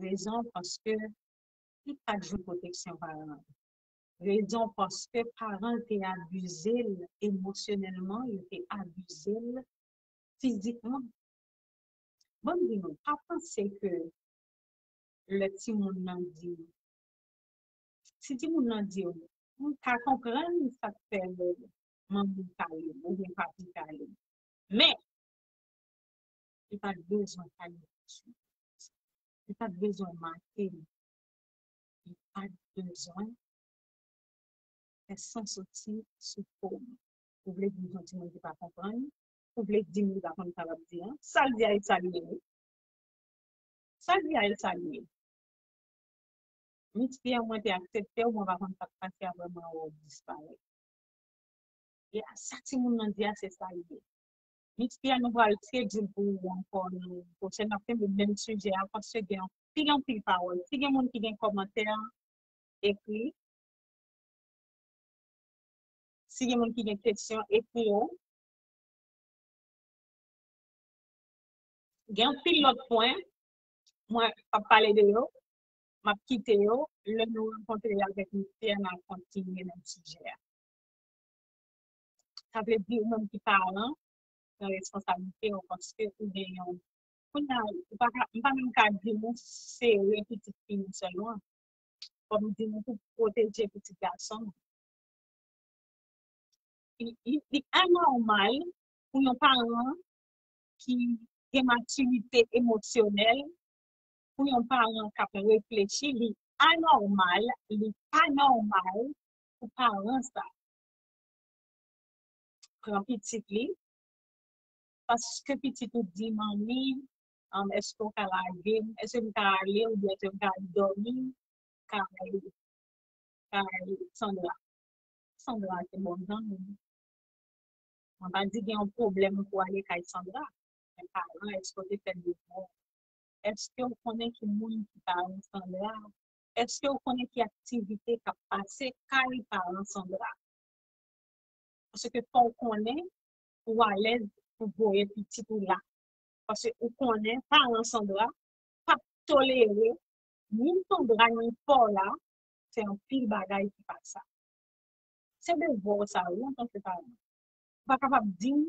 rezon paske li pa t jwenn pwoteksyon paran l. Rezon, paske paran te abize l emosyonèlman, yo te abize l fizikman. Ban m di nou, pa panse ke lè timoun nan di, si timoun nan di w, m ka konprann sa k fè manmi kale m oubyen papi kale m. Men, li pa t bezwen kale m. Li pa t bezwen make m. Li pa t bezwen fè san soti sou po m. Ou vle di m se yon timoun ki pa konprann? Ou vle di m li pa konn sa l ap di an? Sa l di a, e sa l ye wi. Sa l di a, e sa l ye. Miss Pierre, mwen te aksepte w, mwen pa konn sa k pase apre mwen wè w disparèt. E sa timoun nan di a, se sa l ye. Miss Pierre, nou pral tradui l pou ou ankò nan pwochèn. N ap kenbe menm sijè a, paske gen anpil, anpil pawòl. Si gen moun ki gen kòmantè, ekri. Si gen moun ki gen kesyon, ekri yo. Gen anpil lòt pwen, mwen p ap pale de yo, m ap kite yo, lè nou rankontre avèk Miss Pierre, n a kontinye nan sijè a. Sa vle di, ou menm ki paran, pran responsablite w, paske ou gen yon, kounye a, ou pa ka, m pa menm ka di nou sere pitit fi nou sèlman. Fò m di nou tou pwoteje pitit gason nou. Li, li, li anòmal pou yon paran ki gen matirite emosyonèl, pou yon paran k ap reflechi, li anòmal, li pa nòmal pou paran sa pran pitit li, paske pitit ou di, "Manmi, um, èske w ka lage m? Èske m ka ale oubyen èske m ka al dòmi kay, kay Sandra?" Sandra se bon zanmi m. Mwen pa di gen yon pwoblèm pou ale kay Sandra. Men paran, èske w te fè devwa w? Èske w konnen ki moun ki paran Sandra? Èske w konnen ki aktivite k ap pase kay paran Sandra? Paske fò w konnen ou alèz pou voye pitit ou la. Paske ou konnen paran Sandra p ap tolere ni Sandra ni Paula fè anpil bagay ki pa sa. Se devwa w sa wi, antanke paran. Ou pa kapab di m,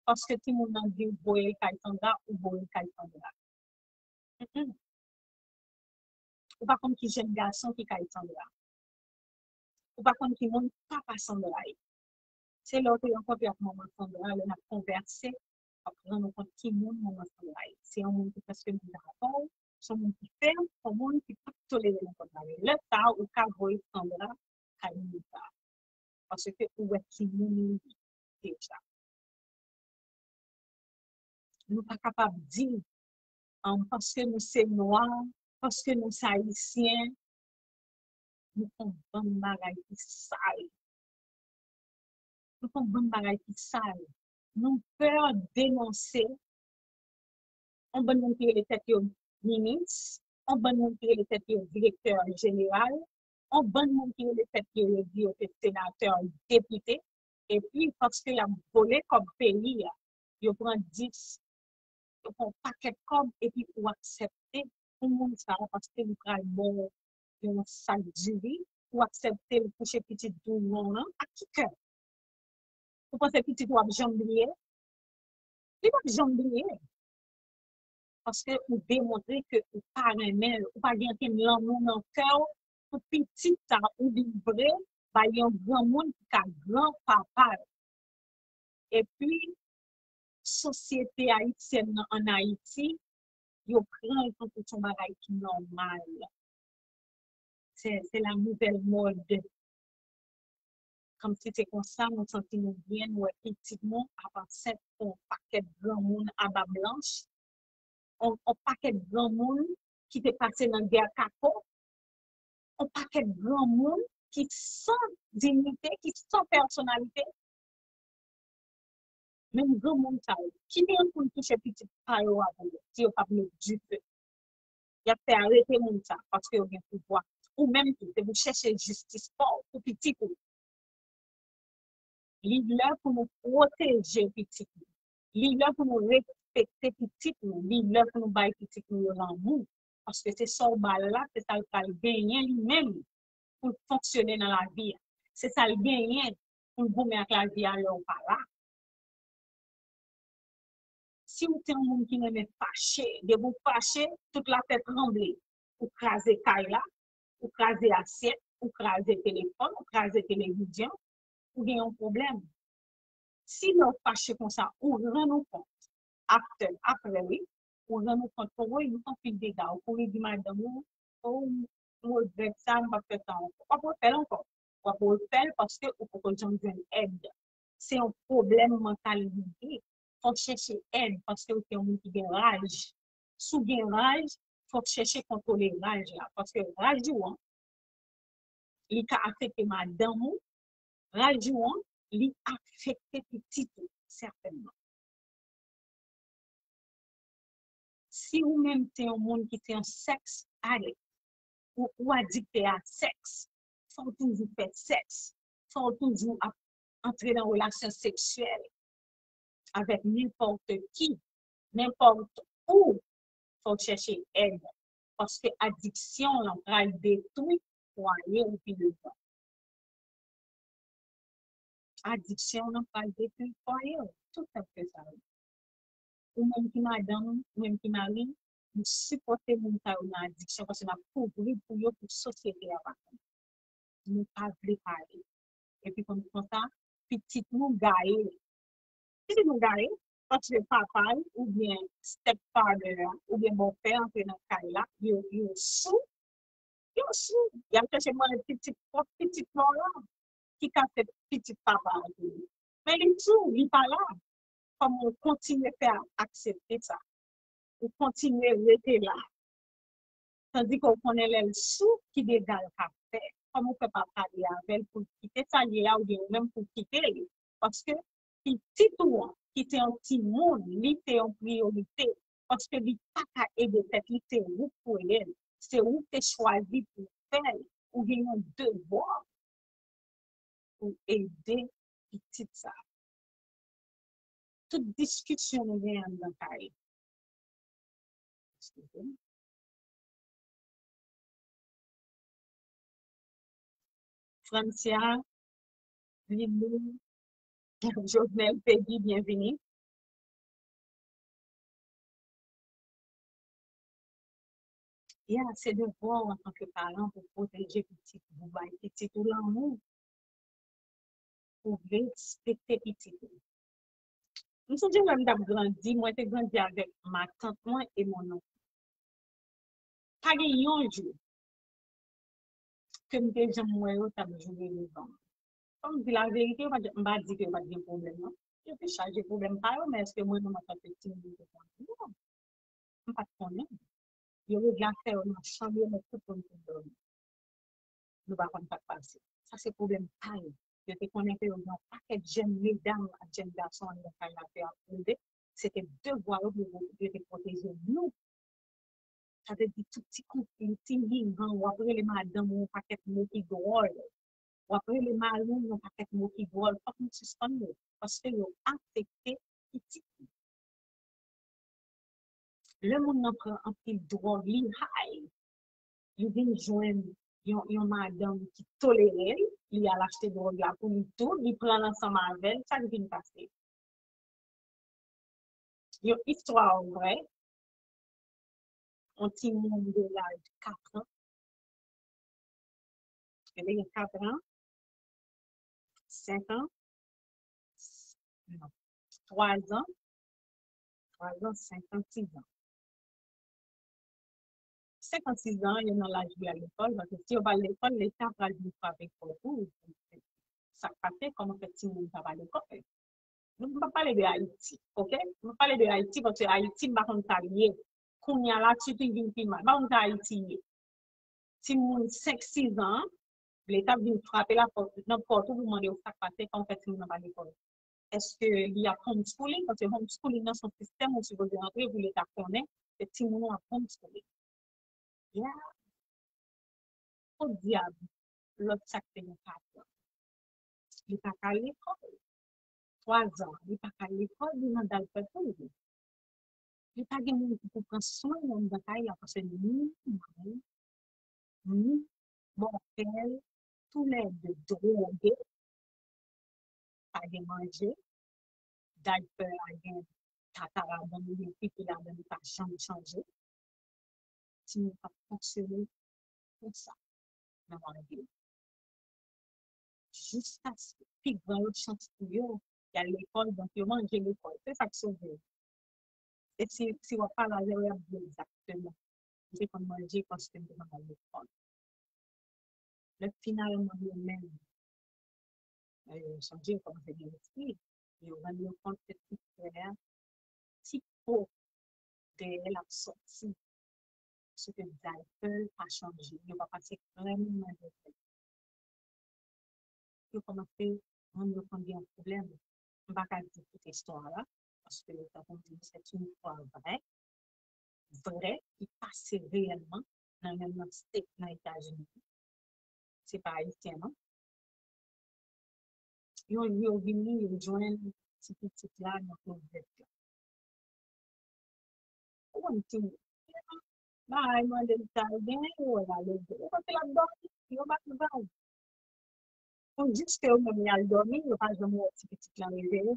paske timoun nan di w voye l kay Sandra, ou voye l kay Sandra. Mm-mm. Ou pa konn ki jèn gason ki kay Sandra. Ou pa konn ki moun papa Sandra ye. Se lè w te rankontre ak manman Sandra, lè n ap konvèse, w ap rann ou kont ki moun manman Sandra ye. Se yon moun ki prèske menm jan avè w, se yon moun ki fèm, se yon moun ki p ap tolere nenpòt bagay. Lè sa a, ou ka voye Sandra kay moun sa a. Paske ou wè ki moun li ye deja. Nou pa kapab di, um, paske nou se nwa, paske nou se ayisyen, nou fè yon bann bagay ki sal. Nou fè yon bann bagay ki sal. Nou pè denonse yon bann moun ki rele tèt yo minis, yon bann moun ki rele tèt yo direktè jeneral, yon bann moun ki rele tèt yo, yo di yo se senatè, depite, epi paske y ap vole kòb peyi a, yo pran dis, yo pran pakèt kòb, epi ou aksepte pou moun sa a, paske li pral ba w yon sak diri, ou aksepte l kouche pitit douvan w lan, ak ki kè? Ou panse pitit ou ap janm bliye? Li p ap janm bliye. Paske ou demontre ke ou pa renmen l, ou pa gen okenn lanmou nan kè w pou pitit sa ou livre bay yon granmoun ki ka granpapa l. Epi, sosyete ayisyèn nan ann Ayiti, yo pran l tankou se yon bagay ki nòmal. Se, se la nouvèl mòd. Kòmsi se konsa nou santi nou byen, nou wè pitit nou ap ansent pou yon pakèt granmoun aba blanch, yon, yon pakèt granmoun ki te pase nan gè kako, yon pakèt granmoun ki san diyite, ki san pèsonalite. Menm granmoun sa yo, ki gen pou l touche pitit pa yo a pou yo, si yo p ap met dife? Y ap fè arete moun sa, paske yo gen pouvwa. Ou menm tou, se pou chèche jistis pa w pou pitit ou. Li lè pou nou pwoteje pitit nou. Li lè pou nou respekte pitit nou. Li lè pou nou bay pitit nou yo lanmou. Paske se sa w ba l la, se sa l pral genyen li menm. pou l fonksyone nan lavi a. Se sa l genyen pou l goumen ak lavi a lè w pa la. Si w te yon moun ki renmen fache, depi w fache, tout latè tranble. Ou kraze kay la, ou kraze asyèt, ou kraze telefòn, ou kraze televizyon, ou gen yon pwoblèm. Si lè w fache konsa, ou rann ou kont, after, apre, wi, ou rann ou kont, o, wi, m fè anpil dega, ou kouri di madanm ou, o, m regrèt sa, m p ap fè sa ankò. W ap refè l ankò. W ap refè l paske ou poko janm jwenn èd. Se yon pwoblèm mantal li ye. Fò w chèche èd paske ou se yon moun ki gen raj. Si w gen raj, fò w chèche kontwole raj la. Paske raj ou an, li ka afekte madanm ou, raj ou an, li afekte pitit ou, sètènman. Si ou menm te yon moun ki te yon sèks addict, ou, ou adikte a sèks, fò w toujou fè sèks, fò w toujou ap antre nan relasyon seksyèl avèk nenpòt ki, nenpòt ou, fò w chèche èd. Paske adiksyon lan pral detwi fwaye ou pi devan. Adiksyon lan pral detwi fwaye w. Tou senp ke sa. Ou menm ki madanm, ou menm ki mari, nou sipòte moun sa yo nan adiksyon paske n ap kouvri pou yo pou sosyete a pa konn. Nou pa vle pale. Epi konn konsa, pitit nou gaye. Pitit nou gaye, paske papa l oubyen stepfather a, oubyen bòpè antre nan kay la, yo, yo sou, yo sou, y ap chèche manje pitit pwòp pitit pa w la, ki ka fè pitit papa a tou. Men li sou, li pa la. Kòman w kontinye fè aksepte sa? Ou kontinye rete la. Tandike w konnen lè l sou, ki dega l ka fè. Kòman w fè pa pale avè l pou l kite sa l ye a oubyen ou menm pou w kite l? Paske pitit ou an, ki te yon timoun, li te yon priyorite. Paske li pa ka ede tèt li, se ou k pou ede l. Se ou k te chwazi pou fè l. Ou gen yon devwa pou ede pitit sa. Tout diskisyon nou genyen anndan kay. Eskize m. Francia, Lilou, Jovenel, Peggy, byenvini. Ya, se devwa w antanke paran pou pwoteje pitit ou, pou bay pitit ou lanmou, pou respekte pitit ou. M sonje lè m t ap grandi, mwen te grandi avèk matant mwen e mononk. Pa gen yon jou ke m te janm wè yo t ap joure devan m. Fò m di laverite, yo pa t, m pa di ke yo pa t gen pwoblèm, non. Yo te chaje pwoblèm pa yo, men èske mwen menm antanke timoun, m te konn? Non. M pa t konnen. Yo regle afè yo nan chanm yo, met tout moun pou dòmi. Nou pa konn sa k pase. Sa se pwoblèm pa yo. Yo te konnen ke yo gen yon pakèt jèn medam ak jèn gason anndan kay la ke ap rele. Se te devwa yo pou yo, yo te pwoteje nou. Sa vle di tout ti konfli, ti hingan, w ap rele madanm ou yon pakèt mo ki dwòl. W ap rele mari w yon pakèt mo ki dwòl. Fòk nou sispann yo. Paske yo afekte pitit nou. Lè moun nan pran anpil dwòg, li high, li vin jwenn yon, yon madanm ki tolere l, li al achte dwòg la pou li tou, li pran l ansanm avè l, sa k vin pase? Yon istwa vrè, yon timoun de laj kat an, li te gen kat an, senk an, non, twa zan, twa zan, senk an, sis an. Senk an, sis an, yo nan laj pou y al lekòl, paske si yo pa al lekòl, Leta pral vin frape fò tou. Sa k pase, kòman fè timoun sa pa lekòl? Nou, m p ap pale de Ayiti, oke? M ap pale de Ayiti, paske Ayiti, m pa konn sa l ye. Kounye a la, sitou vin pi mal. M pa konn sa Ayiti ye. Timoun senk, sis an, Leta vin frape lapòt, nan pòt ou pou mande w sa k pase, kòman fè timoun nan pa lekòl? Èske li ap homeschooling? Paske homeschooling nan se yon sistèm ou sipoze antre pou Leta konnen ke timoun ou ap homeschooling. Ya. Podyab, lòt sa k te gen kat an. Li pa ka al lekòl. Twa zan, li pa ka al lekòl, li nan dal fè pou li. Li pa gen moun ki pou pran swen l anndan kay la, paske ni mari, ni bòpè l, toulède dwoge, pa gen manje, daypè a gen tata ladan l, gen pipi ladan l, li pa janm chanje. Timoun ap fonksyone konsa nan lari. Jiskaske pi gran yo chans pou yo, y al lekòl, donk yo manje lekòl. Se sa k sove yo. E si, si w ap pale avè yo, y ap di w egzakteman. M te konn manje paske m te konn al lekòl. Lè finalman yo menm, e, sonje yo kòmanse gen lespri, yo rann yo kont ke ti frè a, ti po dèyè l ap sòti, paske daypè l pa chanje, yo pa pase krèm nan dèyè l. Yo kòmanse rann yo kont gen yon pwoblèm. M pa ka di tout istwa a la, paske tankou m di, se yon istwa vrè, vrè, ki pase reyèlman nan youn nan state nan Etazini. Se pa ayisyen, non. Yon jou yo vini, yo jwenn ti pitit la nan klozèt la. Ou konn timoun. Bay mande l sa l genyen, yo wè l aleve. Ou panse l ap dòmi? Yo bat vag. Pou jis ke yo menm y al dòmi, yo pa janm wè ti pitit lan reveye.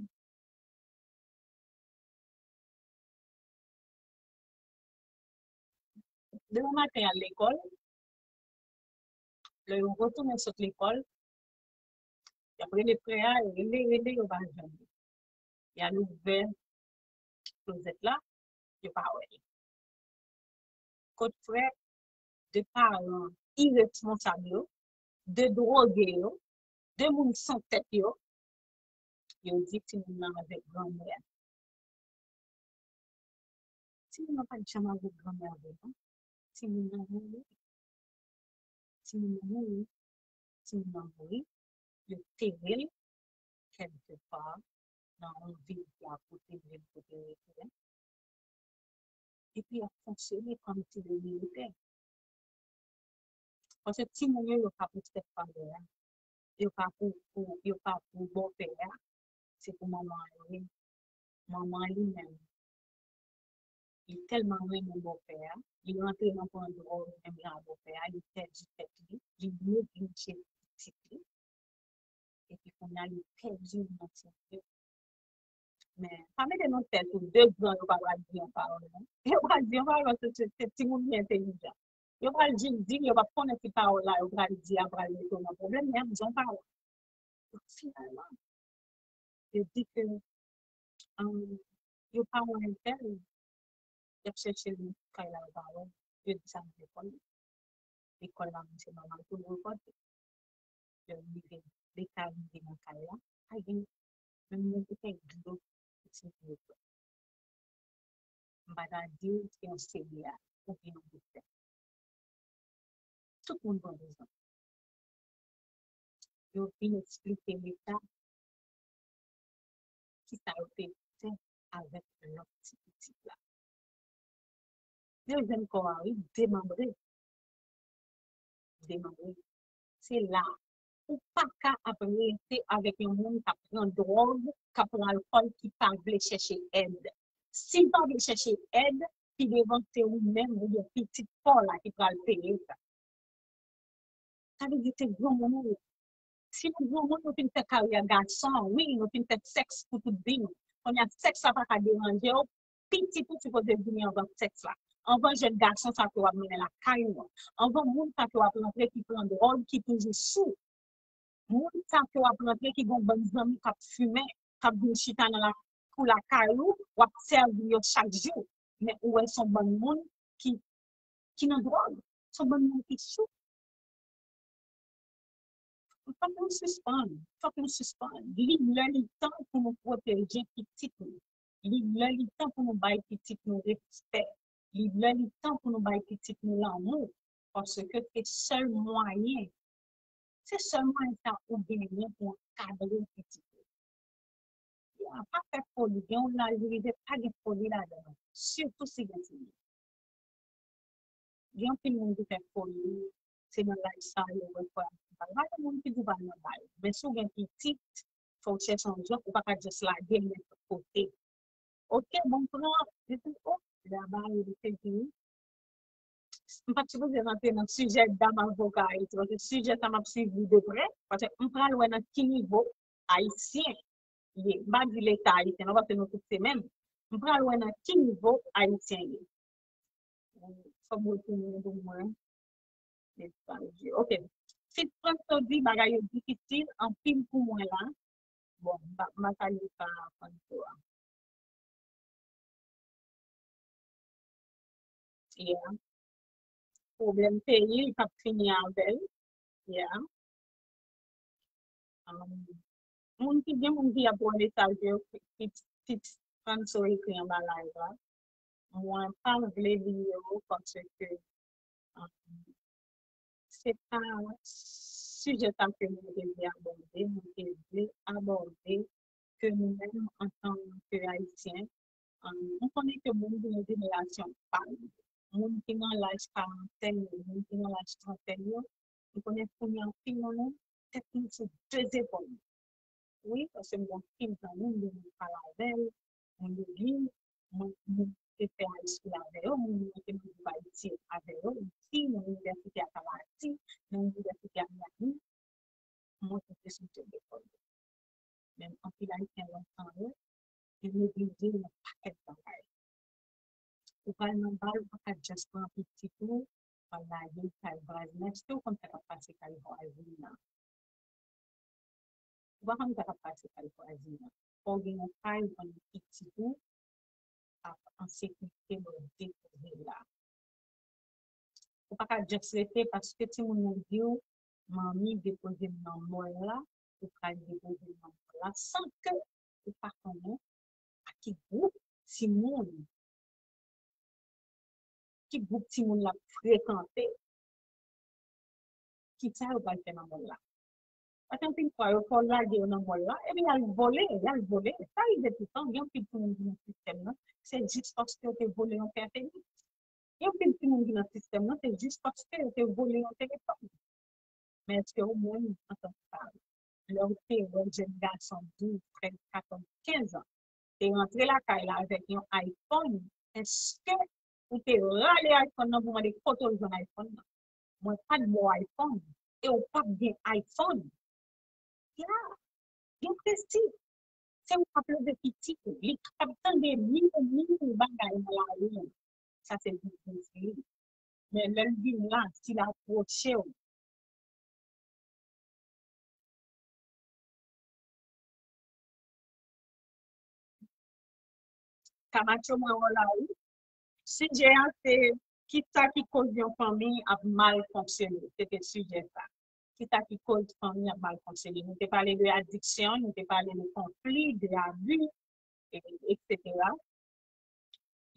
Demen maten, y al lekòl. Lè yo retounen sot lekòl, y ap rele frè a, rele, rele, yo pa jwenn li. Y al ouvè klozèt la, yo pa wè l. Kot frè de paran iresponsab yo, de dwoge yo, de moun san tèt yo, yo di timoun nan avèk granmè a. Timoun nan pa t janm avèk granmè a vre, non. Timoun nan mouri. Timoun nan mouri. Timoun nan mouri. Yo tere l kèlke pa nan yon vil ki akote vil kote yo rete a. Epi y ap fonksyone kòm si yo militè. Paske timoun yo, yo pa pou tèt pawòl la. Yo pa pou, pou, yo pa pou bòpè a. Se pou manman an yo ye. Manman an li menm, li tèlman renmen bòpè a, li rantre nan pran dwòg menm jan ak bòpè a, li pèdi tèt li, li neglije pitit li. Epi kounye a, li pèdi l nan timoun yo. Men, pa mete nan tèt ou, de gran yo pa pral di yon pawòl, non. Yo pral di yon pawòl, paske se, se timoun ki entèlijan. Yo pral jis di l, yo p ap konnen si pawòl la yo pral di a pral mete w nan pwoblèm, men y ap di yon pawòl. Donk, finalman, yo di ke, um, yo pa wè entèl, y ap chèche l kay la, yo pa wè l. Yo di sa nan lekòl. Lekòl la, se nòmal pou l repòte. Lè l rive, leta rive nan kay la, pa gen menm yon boutèy dlo pou timoun yo bwè. M pa ta di w se yon sereyal oubyen yon bout tè. Tout moun pran dezòd. Yo vin eksplike leta kisa yo te fè avèk lòt ti pitit la. Yo jwenn kò a, wi, demanbre. Demanbre. Se la. Ou pa ka ap rete avèk yon moun k ap pran dwòg, k ap pran alkòl, ki pa vle chèche èd. Si l pa vle chèche èd, pi devan se ou menm oubyen pitit pa w la ki pral peye sa. Sa vle di se granmoun ou ye. Si nou granmoun, nou fin fè karyè gason, wi, nou fin fè sèks pou tout vi nou. Kounye a, sèks la pa ka deranje w, pitit ou sipoze vini anvan sèks la. Anvan jèn gason sa ke w ap mennen lakay ou an. Anvan moun sa ke w ap rantre ki pran dwòg, ki toujou sou. Moun sa ke w ap rantre ki gen yon bann zanmi k ap fimen, k ap vin chita nan lakou lakay ou, w ap sèvi yo chak jou. Men ou wè se yon bann moun ki, ki nan dwòg. Se yon bann moun ki sou. Fòk nou sispann. Fòk nou sispann. Li lè li tan pou nou pwoteje pitit nou. Li lè li tan pou nou bay pitit nou respè. Li lè li tan pou nou bay pitit nou lanmou. Paske se sèl mwayen, se sèl mwayen sa ou genyen pou ankadre pitit ou. Ya, pa fè foli. Gen yon laj rive, pa gen foli ladan l. Sitou si gen timoun. Gen anpil moun ki fè foli, se nan laj sa yo wè frè a. Pa gen moun ki di w pa nan laj. Men si w gen pitit, fò w chèche yon jan, ou pa ka just lage l nenpòt kote. Oke, bon, pran, epi, o, laba yo, li te di, m pa t sipoze rantre nan sijè dam avoka Ayiti, paske sijè sa m ap swiv li de prè, paske m pral wè nan ki nivo ayisyen ye. M pa di Leta ayisyen non, paske nou tout se menm. M pral wè nan ki nivo ayisyen ye. Fò m retounen pou mwen. Mesaj yo. Ok. Sis Franso di bagay yo difisil anpil pou mwen la. Bon, m pa, m pa salye pa Franso a. Yeah. Pwoblèm peyi, li p ap fini avè l. Yeah. Um, moun ki gen moun ki ap wè mesaj yo, ki, ki, ki Franso ekri anba live la. Mwen pa vle li yo paske, um, se pa sijè sa ke mwen te vle abòde, mwen te vle abòde ke nou menm antan ke Ayisyen, um, nou konnen ke moun ki nan jenerasyon pa nou, moun ki nan laj karantèn yo, moun ki nan laj trantèn yo, nou konnen kounye a anpil nan nou, tèt nou sou de zepòl nou. Wi, paske m gen anpil zanmi m, m pale avè l, mwen li, mwen, mwen te fè high school avè yo, mwen te nan Ayiti avè yo, isi, nan inivèsite a Kalahari, nan inivèsite a Miami, mwen te sou de zepòl yo. Men anpil Ayisyen lontan yo, yo neglije yon pakèt bagay. Ou pral nan bal, ou pa ka just pran pitit ou, pral lage l kay vwazen. Èske ou konn sa k ap pase kay vwazen nan? Ou pa konn sa k ap pase kay vwazen nan. Fò w gen yon kay, ou konn pitit ou ap an sekirite lè w depoze l la. Ou pa ka just rete paske timoun nan di w, manmi depoze m nan mòl la, ou pral depoze m nan mòl la, san ke ou pa konnen a ki gwoup timoun, ki gwoup timoun l ap frekante, ki sa yo pral fè nan mòl la. Paske anpil fwa, yo fè w lage yo nan mòl la, epi y al vole, y al vole. Sa rive toutan, gen anpil timoun ki nan sistèm nan, se jis paske yo te vole yon pèfeni. Gen anpil timoun ki nan sistèm nan, se jis paske yo te vole yon telefòn. Men èske ou menm, antanke paran, lè w te wè jèn gason douz, trèz, katòz, kenz an, te rantre lakay la avèk yon iPhone, èske ou te rale iPhone nan pou mande kote w jwenn iPhone nan? Mwen pa t ba w iPhone, e w p ap gen iPhone. Ya, gen prensip. Se ou k ap leve pitit ou. Li kapab tande mil, mil bagay nan lari an. Sa se biznis li. Men lè l vin la, si l apwoche w, Camacho, mwen wè w la, wi. Sijè a se kisa ki koz yon fanmi ap mal fonksyone. Se te sijè sa. Kisa ki koz fanmi ap mal fonksyone. Nou te pale de adiksyon, nou te pale de konfli, de abi, e, etsetera.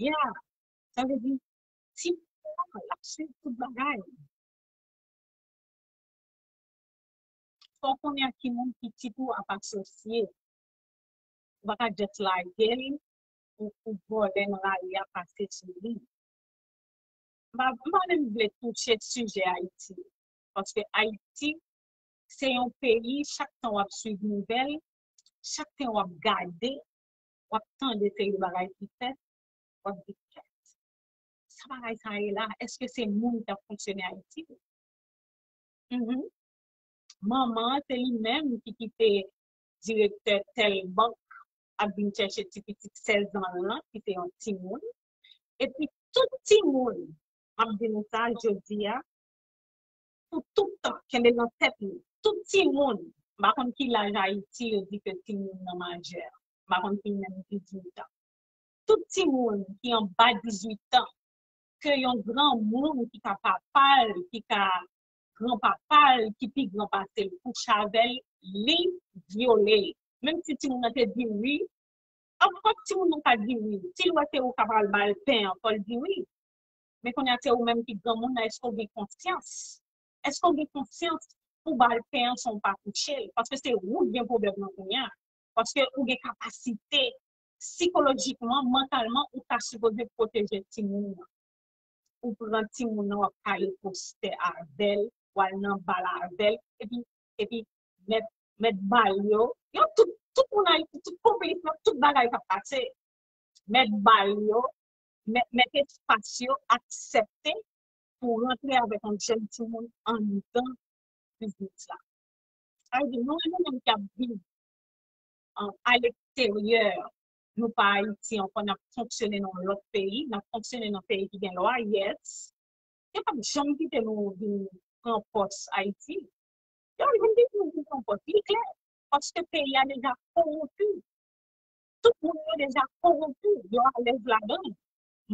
Ya, sa vle di, timoun nan, l ap swiv tout bagay. Fò w konnen ak ki moun pitit ou ap asosye. Ou pa ka just lage l pou, pou vòlè nan lari a pase sou li. M pa, m pa menm vle touche sijè Ayiti. Paske Ayiti, se yon peyi, chak tan w ap swiv nouvèl, chak tan w ap gade, w ap tande seri de bagay ki fèt, w ap di, "Kèt, sa bagay sa ye la? Èske se moun ki ap fonksyone Ayiti?" Mhm. Manman an, se li menm ki kite direktè tèl bank ap vin chèche ti pitit sèz an lan, ki se yon timoun. Epi tout timoun, m ap di nou sa jodi a, pou tout tan, kenbe nan tèt nou, tout timoun, m pa konn ki laj Ayiti yo di ke timoun nan majè, m pa konn ki menm dizuit an. Tout timoun ki anba dizuit an, ke yon granmoun ki ka papa l, ki ka granpapa l, ki pi gran pase l, kouche avè l, li vyole l. Menm si timoun nan te di wi, anpòt timoun nan ka di wi. Si l wè se ou k ap al ba l pen an, fò l di wi. Men kounye a, se ou menm ki granmoun nan, èske w gen konsyans? Èske w gen konsyans pou ba l pen an san w pa kouche l? Paske se ou k gen pwoblèm nan kounye a. Paske ou gen kapasite sikolojikman, mantalman, ou ta sipoze pwoteje timoun nan. Ou pran timoun nan, w ap kale postè avè l, w al nan bal avè l, epi, epi mèt, mèt bal yo, yo tout, tout moun Ayiti, tout konplis nan tout bagay k ap pase. Mèt bal yo, mèt, mèt espas yo, aksepte pou rantre avèk yon jèn timoun anndan biznis la. Sa vle di, nou, nou menm k ap viv an, aleksteryè, nou pa Ayiti ankò, n ap fonksyone nan yon lòt peyi, n ap fonksyone nan peyi ki gen lwa, yes. Yo p ap janm kite nou vin pran pòs Ayiti. Yo p ap janm kite nou vin pran pòs. Li klè, paske peyi a deja kowonpi. Tout moun yo deja kowonpi, yo alèz ladan l.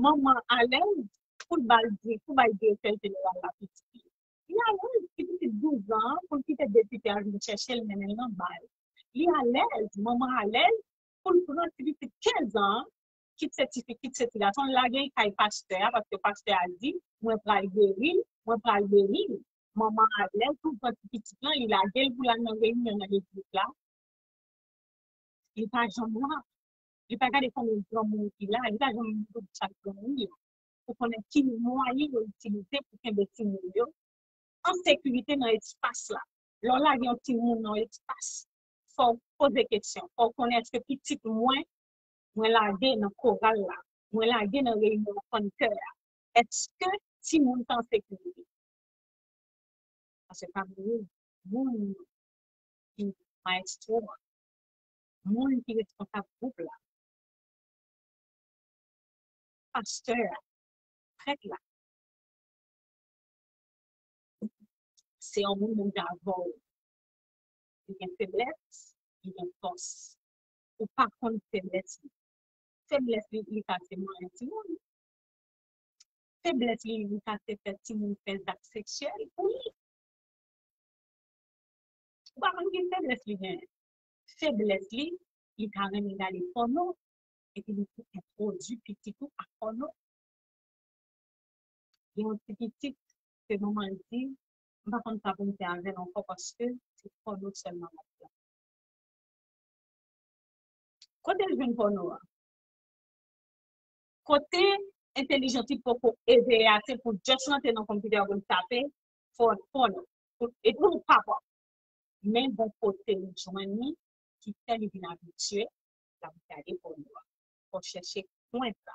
Manman alèz pou l ba l di, pou bay direktè jeneral la pitit li. Li alèz, ti pitit douz an, pou l kite depite a vin chèche l, mennen l nan bal. Li alèz, manman alèz, pou l pran ti pitit kenz an, kit se tifi, kit se ti gason, l lage l kay pastè a, paske pastè a di, mwen pral geri l, mwen pral beni l. Manman alèz pou l pran ti pitit lan, li lage l pou l al nan reyinyon nan legliz la. Li pa janm la. Li pa gade konbyen granmoun ki la. Li pa janm gade chak granmoun yo. Pou konnen ki mwayen yo itilize pou kenbe timoun yo an sekirite nan espas la. Lè w lage yon timoun nan yon espas, fò w poze kesyon. Fò w konnen èske pitit mwen, mwen lage nan koral la, mwen lage nan reyinyon fann kè a, èske timoun sa an sekirite? Paske pa bliye, moun ki mayestwo a, moun ki responsab gwoup la, pastè a, prèt la, se yon moun menm jan avè w. Li gen feblès, li gen fòs. Ou pa konn feblès li. Feblès li, li ka se manyen timoun. Feblès li, li ka se fè timoun fè zak seksyèl pou li. Ou pa konn ki feblès li genyen. Feblès li, li ka renmen gade pòno, epi li pou entwodui pitit ou ak pòno. Gen yon ti pitit ke manman l di, m pa konn sa pou m fè avè l ankò paske se pòno sèlman l ap gade. Kote l jwenn pòno a? Kote entelijans li poko eveye ase pou just rantre nan konpitè pou l tape pò-, pòno? Pou, e pou papa. Men gon kote li jwenn li ki fè li vin abitye l ap gade pòno a. Fò chèche kwen sa.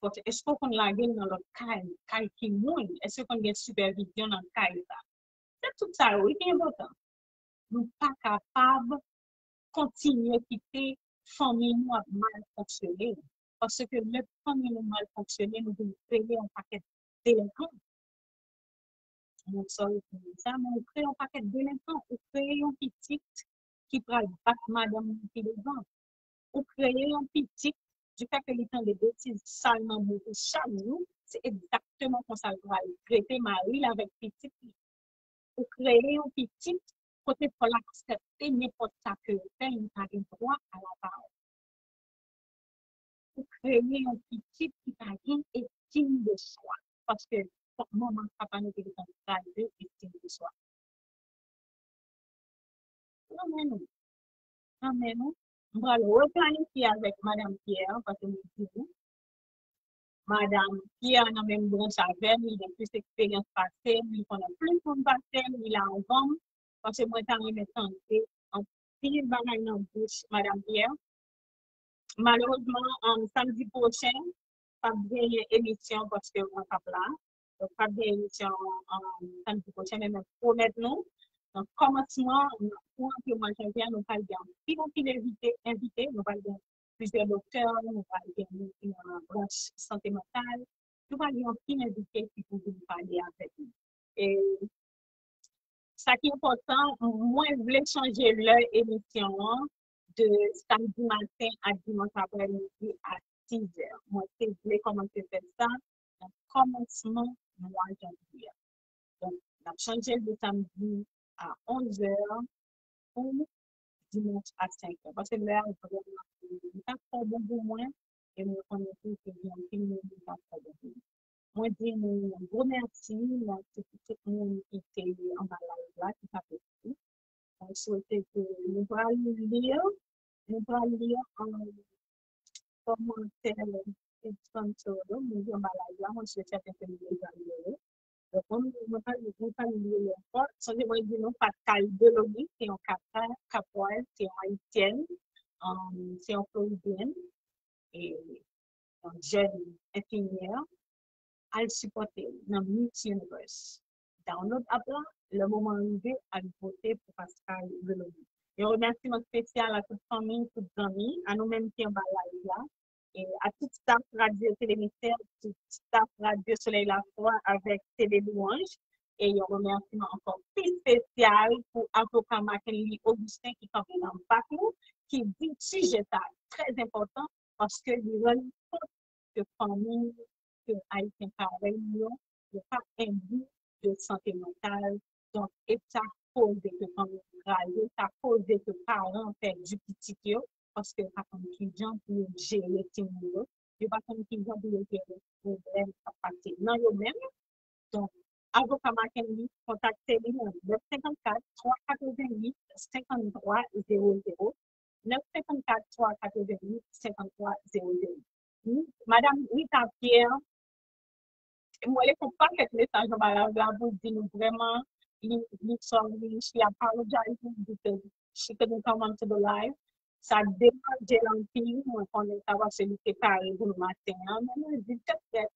Fò chè-, èske w konn lage l nan lòt kay, kay ki moun? Èske w konn gen sipèvizyon nan kay sa? Se tout sa yo wi ki enpòtan. Nou pa kapab kontinye kite fanmi nou ap mal fonksyone. Paske lè fanmi nou mal fonksyone, nou vin kreye yon pakèt delenkan. Mwen sòri pou di sa, men ou kreye yon pakèt delenkan, ou kreye yon pitit ki pral bat madanm li pi devan. Ou kreye yon pitit, difèt ke li tande betiz sal nan bouch ou chak jou, se egzakteman konsa l pral trete mari l avèk pitit li. Ou kreye yon pitit kote fò l aksepte nenpòt sa ke yo fè, li pa gen dwa a la pawòl. Ou kreye yon pitit ki pa gen estim de swa. Paske fòk manman ak papa nou te gentan kraze estim de swa. Nan men nou. Nan men nou. M pral replanifye avèk Madanm Pierre, paske m di nou, Madanm Pierre nan menm branch avè m, li gen plis eksperyans pase m, li konnen plis moun pase m, li la anvan m, paske mwen ta renmen tande anpil bagay nan bouch Madanm Pierre. Malerezman, um, samdi pwochen, p ap genyen emisyon paske mwen p ap la. Donk, p ap gen emisyon, um, samdi pwochen, men mwen pwomèt nou, nan kòmansman, pou rantre mwa janvye a, nou pral gen anpil, anpil envite, envite, nou pral gen plizyè doktè, nou pral gen moun ki nan branch sante mantal, nou pral gen anpil envite ki pou vin pale avèk nou. E sa ki enpòtan, mwen vle chanje lè emisyon an de samdi maten a dimanch aprèmidi a sizè. Mwen te vle kòmanse fè sa nan kòmansman mwa janvye a. Donk, n ap chanje l de samdi a onzè pou dimanch a senk è. Paske lè a vrèman, li pa twò bon pou mwen, e mwen konnen tou ke gen anpil moun li pa twò bon pou yo. Mwen di nou yon gwo mèsi nan ti, tout moun ki te anba live la, ki t ap ekri. Mwen swete ke nou pral li, nou pral li, um, kòmantè Edson Soro, moun ki anba live la, mwen swete chak enteryè evalye yo. Donk, mwen, mwen pa, mwen pa li yo ankò. Sonje mwen di nou, Pascal Delomy, se yon Kapwa-, Kapwayèz, se yon Ayisyèn, um, se yon Floridyèn, e yon jèn enfimyè. al sipòte l nan Miss Universe. Download app la, lè moman an rive, al vote pou Pascal Guelomy. Yon remèsiman espesyal a tout fanmi, tout zanmi, a nou menm ki anba live la, e a tout staff Radyo Tele Mistè, tout staff Radyo Solèy Lafwa avèk Tele Louanj, e yon remèsiman ankò pi espesyal pou avoka Markenly Augustin ki kanpe nan bak nou, ki di sijè sa trè enpòtan paske li rann kont ke fanmi, ke Ayisyen parèy nou yo, yo pa enbi de sante mantal. Donk, e sa koze ke fanmi kraze, sa koze ke paran pèdi pitit yo, paske yo pa konn kijan pou yo jere timoun yo, yo pa konn kijan pou yo jere pwoblèm k ap pase nan yo menm. Donk, avoka Markenly, kontakte li nan nèf senkannkat, twa katrevenn uit, senkanntwa zewo zewo, nèf senkannkat, twa katrevenn uit, senkanntwa zewo zewo. Madanm Rita Pierre, m wè li fè yon pakèt mesaj anba live la pou di nou vrèman li, li sorry, she apologizes because she couldn't come onto the live. Sa deranje l anpil, mwen konnen sa paske li te pare pou nou maten an, men mwen di tèt frèt,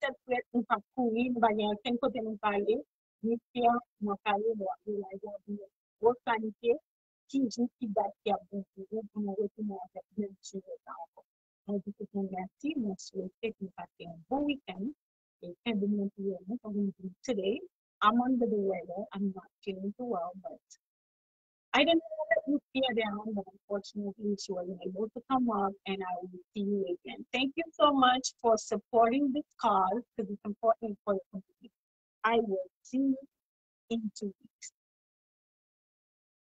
tèt frèt, nou p ap kouri, nou pa gen okenn kote nou prale, ni fè mwen prale lè w ap gen live la, pou nou replanifye ki jou, ki dat ki ap bon pou ou, pou nou retounen avèk menm sijè sa ankò. Mwen di tout moun mèsi, mwen swete ke nou pase yon bon wikenn, e kenbe mwen pou nou, tankou m di today, I'm under the weather, I'm not feeling too well, but I didn't want to let you fear down, but unfortunately she wasn't able to come up, and I will see you again. Thank you so much for supporting this cause because it's important for the community. I will see you in two weeks.